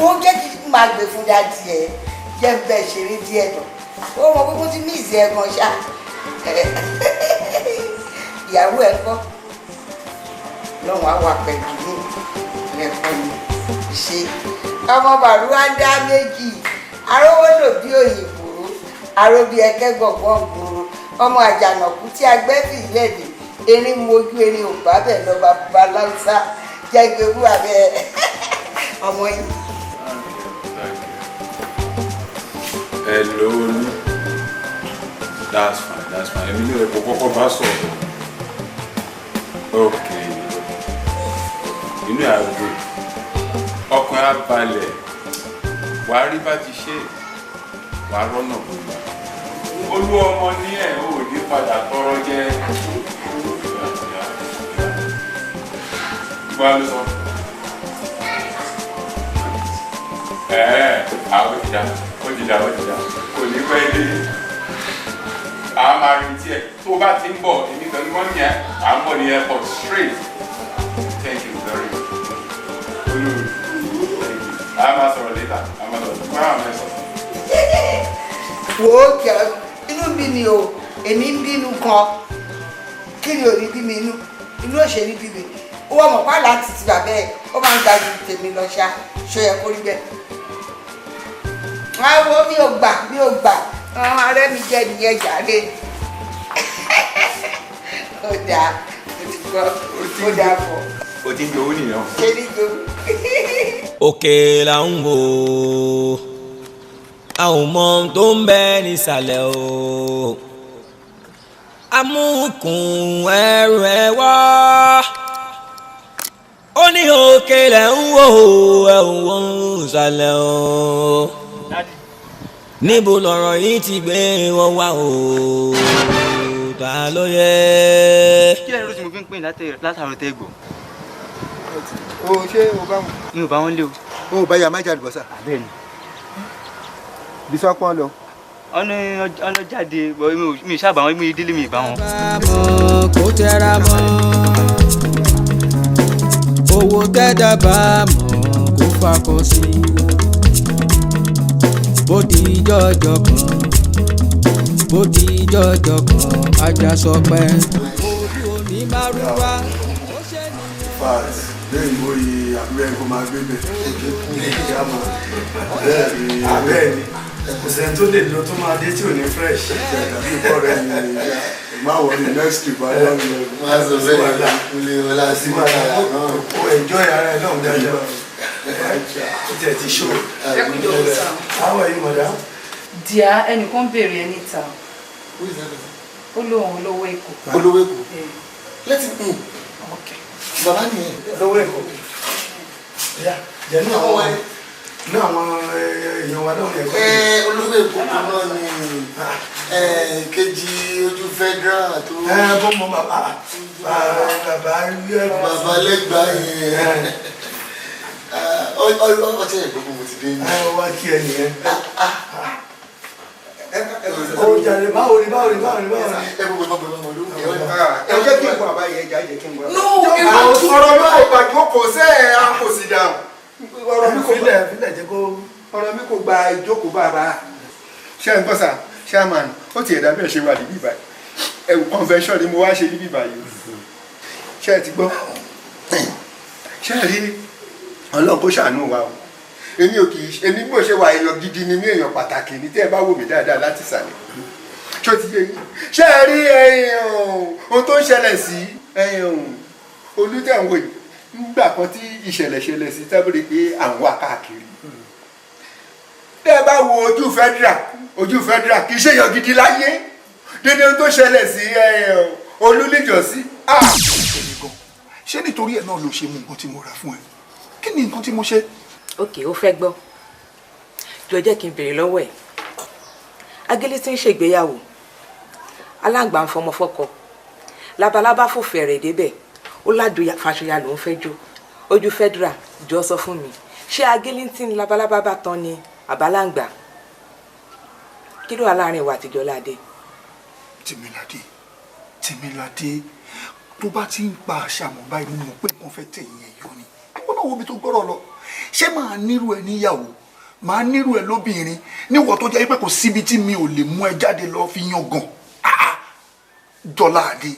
[SPEAKER 13] ó jẹ́ kí n máa gbé fún dáàdì ẹ̀, jẹ́ n bẹ́ẹ̀ ṣeré díẹ̀ náà. Ó mọ pé mo ti ní ìsìn ẹ̀ gan ṣá. Ìyàwó ẹ̀ kọ́ lọ́wọ́ á wà pẹ̀lú ní ẹ̀kọ́ mi. Ṣe ọmọ bàrúwá ń dá méjì, arówó lò bí òyìnbó, aró bí ẹkẹ́ gbọ̀ngbọ̀n gbòòrò, ọmọ àjànàkú tí agbẹ́bí lẹ́dí erin mojú erin ò bá bẹ̀ lọ bàbá láwùsá jẹ́ gbẹ̀rú abẹ́ ọmọ yìí.
[SPEAKER 4] Hello, Olú. That's fine, that's fine. Èmi ní ẹ̀kọ́ kọ́kọ́ bá sọ̀rọ̀. Okay. Inú ẹ̀ á dùn. Ọkàn á balẹ̀. Wàá rí bá ti ṣe. Wàá rọ́nà gbogbo. Olú ọmọ ní ẹ̀ ò ní padà tọrọ jẹ. Wàá ló sọ. Àwọn ti dá, ó ti dá, ó ti dá. Kò ní pẹ́ dé. A máa retí ẹ̀. Tó o bá ti ń bọ̀, èmi pẹ̀lú mọ́mí ẹ̀, à ń bọ̀ ní airport straight. Thank you very much. Olú, thank you. A máa sọ̀rọ̀ later. A máa sọ̀rọ̀. Máa máa sọ̀rọ̀.
[SPEAKER 13] Wò ó kẹ inú bí mi o, èmi ń bínú kan. Kí ni ò ní bí mi inú? Inú òṣèré bí mi. Ó wọ́n mọ̀ pàlà àti ti bàbá ẹ̀, ó máa ń ga ju tèmi lọ ṣá. Ṣó yẹ kó rí bẹ́ẹ̀? Àwọn mi ò gbà, mi ò gbà. Àwọn ará mi jẹ́ nìyẹn jàre. Ó dáa, ó ti gbọ́, ó dáa pọ̀.
[SPEAKER 4] O ti ń jowú nìyẹn.
[SPEAKER 13] Ṣé ní jowú?
[SPEAKER 18] Òkè là ń wò ó, a ò mọ ohun tó ń bẹ nísàlẹ̀ o. Amúkùn ẹrù ẹ wá, ó ní òkè lẹ̀ ń wò ó, ẹ ò wò ó ìsàlẹ̀ o. Níbo lọ̀rọ̀ yìí ti gbé wọn wá o, ta ló yẹ.
[SPEAKER 23] Kí lẹ́nu ló ti mo fi ń pè látàrọ tẹ́ gbọ́.
[SPEAKER 10] O ṣé o bá wọn.
[SPEAKER 23] Mi ò bá wọn lé o.
[SPEAKER 10] O ò bá ya májà àlùbọ́sà.
[SPEAKER 23] Bẹ́ẹ̀ni.
[SPEAKER 10] Bisọ́ pọ́n lọ.
[SPEAKER 23] Ọ̀nà ọ̀nà jáde bọ̀ mi ò sábà wọn, mi délé mi ì bá wọn.
[SPEAKER 18] Kó tẹra mọ́ owó tẹ́dá bá mọ̀ kó fakọ sí bó di jọjọ kan, bó di jọjọ kan ajá sọ pé ojú omi márúwá ó ṣe
[SPEAKER 11] fact bẹ́ẹ̀ ni mo rí àbúrò ẹ̀ kó máa gbé bẹ̀ bẹ́ẹ̀ ni bẹ́ẹ̀ ni kò sẹ́ni tó lè lọ tó máa dé tí ò ní fresh. Tàbí ìkọ́ rẹ̀ ni má wọlé next trip á lọ lọ.
[SPEAKER 10] Má sọ bẹ́ẹ̀ kúlẹ̀ ọlá sí wàhálà náà.
[SPEAKER 11] Ó enjoy ara ẹ̀ náà dáadáa.
[SPEAKER 2] Ó ti ṣó. How are you, madam?
[SPEAKER 8] Díà, ẹnìkan béèrè ẹ níta. Ó lóun olówó Èkó.
[SPEAKER 10] Olówó Èkó? Let him in. Bàbá nìyẹn.
[SPEAKER 2] Olówó Èkó. Jẹ́ ní àwọn èèyàn wa náà yẹ kọ́.
[SPEAKER 10] Olówó Èkó kan náà ni kejì ojú federal tó.
[SPEAKER 2] Ẹ bó mọ bàbá bàbá
[SPEAKER 10] bàbá lẹ́gbàá yẹn. Ọtí ẹ̀ gbogbo mo ti dé ní.
[SPEAKER 2] Ẹ wá kí ẹ nìyẹn. Ó jàre, báwo ni, báwo ni, báwo ni, báwo ni.
[SPEAKER 10] Ẹ gbogbo bàbá bàbá ló ń
[SPEAKER 4] Ẹ jẹ́ kí n gbọ́ àbáyé, ẹja jẹ́ kí n gbọ́.
[SPEAKER 2] No,
[SPEAKER 4] ọ̀rọ̀ mi kò gbàgbọ́, kò sẹ́ ẹ̀ á kò sí dáhùn. Ọ̀rọ̀ mi kò
[SPEAKER 2] Filẹ̀, filẹ̀, jẹ́ kó.
[SPEAKER 4] Ọ̀rọ̀ mi kò gba ìjókòó bàbá. Ṣé ẹ ń gbọ́ sà, chairman? Ó ti ẹ̀dá bẹ́ẹ̀ ṣe wà níbí báyìí. Ẹ̀wù convention ni mo wá ṣe níbí báyìí. Ṣé ẹ ti gbọ́? Ṣé ẹ rí Ọlọ́run kó ṣàánú wa o. Èmi ò kì í, èmi bí mo ṣe wà, èèyàn gidi ni mí, èèyàn pàtàkì ni. Tẹ́ ẹ bá wò mí dáadáa láti ìsàlẹ̀, ṣó ti yé yín? Ṣé ẹ rí ohun tó ń ṣẹlẹ̀ sí olùtẹ̀wò yìí nígbà kan tí ìṣẹ̀lẹ̀ ṣẹlẹ̀ sí tábìlì pé à ń wá káàkiri? Tẹ́ ẹ bá wo ojú federal, ojú federal kì í ṣe èèyàn gidi láyé. Dédé ohun tó ṣẹlẹ̀ sí olúníjọ́sí.
[SPEAKER 1] Ṣé nítorí ẹ náà ló ṣe mú nǹkan tí mo rà fún ẹ? Kí ni nǹkan tí mo ṣe?
[SPEAKER 6] Ok, ó fẹ́ gbọ́. Jọ, jẹ́ kí n béèrè lọ́wọ́ ẹ̀. Agílí tí ń ṣègbéyàwó, aláǹgbá ń fọmọ fọ́kọ, labalábá fò fẹ̀rẹ̀ débẹ̀, ó ládùú fàṣọyà lòún fẹ́ jó. Ojú federal, jọ sọ fún mi, ṣé agílí tí ń labalábá bá tán ni àbáláǹgbá? Kí ló wà láàrin ìwà àtijọ́ ládé?
[SPEAKER 1] Tèmiládé, Tèmiládé, tó bá ti ń pa àṣà mọ́ báyìí, mo mọ̀ pé nǹkan fẹ́ tẹ̀yìn ẹ̀ yọ ni. Ìwọ náà wo ibi tó gbọ́rọ̀ lọ. Ṣé máa nírú ẹ níyàwó, máa nírú ẹ lóbìnrin, níwọ̀ tó jẹ́ pé kò síbi tí mi ò lè mú ẹ jáde lọ fi yan gan? Jọláadé,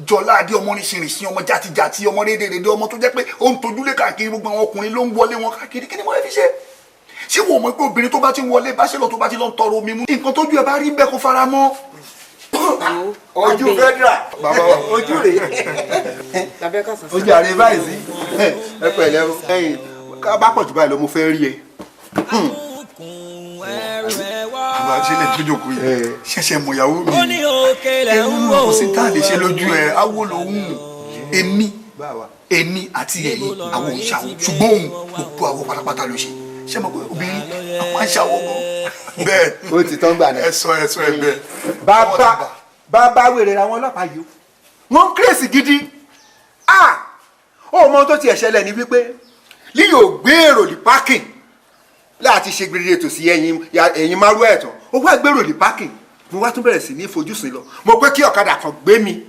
[SPEAKER 1] Jọláadé, ọmọ níṣìíríṣìí, ọmọ játijàti, ọmọ rédèrèdè, ọmọ tó jẹ́ pé ó ń tojúlé káàkiri, gbogbo àwọn ọkùnrin ló ń wọlé wọn káàkiri. Kí ni mo lè fi ṣe? Ṣé wo mọ̀ pé obìnrin tó bá ti ń wọlé báṣẹ́lọ̀, tó bá ti lọ ń tọrọ omi mú, nǹkan tójú ẹ bá rí bẹ́ẹ̀ kó fara mọ́.
[SPEAKER 4] Ojú federal, ojú rèé, ojú àrè báyìí sí. Ẹ pẹ̀lẹ́ o, ẹ̀yin ká bá pọ̀ jù báyìí lọ, mo fẹ́ rí ẹ.
[SPEAKER 1] Àbá ṣẹlẹ̀ tó jókòó yìí ṣẹ̀ṣẹ̀ mọ̀ ìyàwó mi ẹ̀rù kò sí tá a lè ṣe lójú ẹ̀ awo lòun. Èmi àti ẹ̀yin àwọn ò ṣàwọ̀, ṣùgbọ́n òun gbogbo àwọ̀ pátápátá ló ṣe. Ṣé mo pé obìnrin àwọn àṣàwọ̀ gan bẹ́ẹ̀?
[SPEAKER 4] Ó ti tán gbà náà.
[SPEAKER 1] Ẹ sọ, ẹ sọ, ẹ bẹ́ẹ̀.
[SPEAKER 4] Bàbá bàbá wèrè àwọn ọlọ́pàá yìí o, wọ́n ń kírèsì gidi. Ó mọ ohun tó tiẹ̀ ṣẹlẹ̀ ni wípé líyò gbé èrò ní parking láti ṣe gbèrè ètò sí ẹ̀yìn ẹ̀yìn márùn ẹ̀tàn. Ó wá gbèrò ní parking, mo wá tún bẹ̀rẹ̀ sí ní fojúsùn lọ. Mo pé kí ọ̀kadà kan gbé mi,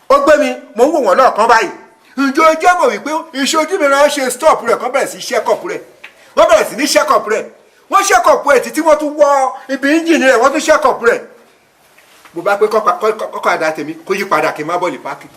[SPEAKER 4] ó gbé mi. Mo ń wò wọ́n lọ́ọ̀kan báyìí. Ǹjọ́ jẹ́ mọ̀ wípé ìṣojú mi rán ṣe stop rẹ̀ kán bẹ̀rẹ̀ sí check up rẹ̀. Wọ́n bẹ̀rẹ̀ sí ní check up rẹ̀, wọ́n check up rẹ̀ títí wọ́n tún wọ ibi engine rẹ̀, wọ́n tún check up rẹ̀. Mo bá pé kọ́kọ́ àdá tèmi kó yí padà kí n má bọ̀ lè parking.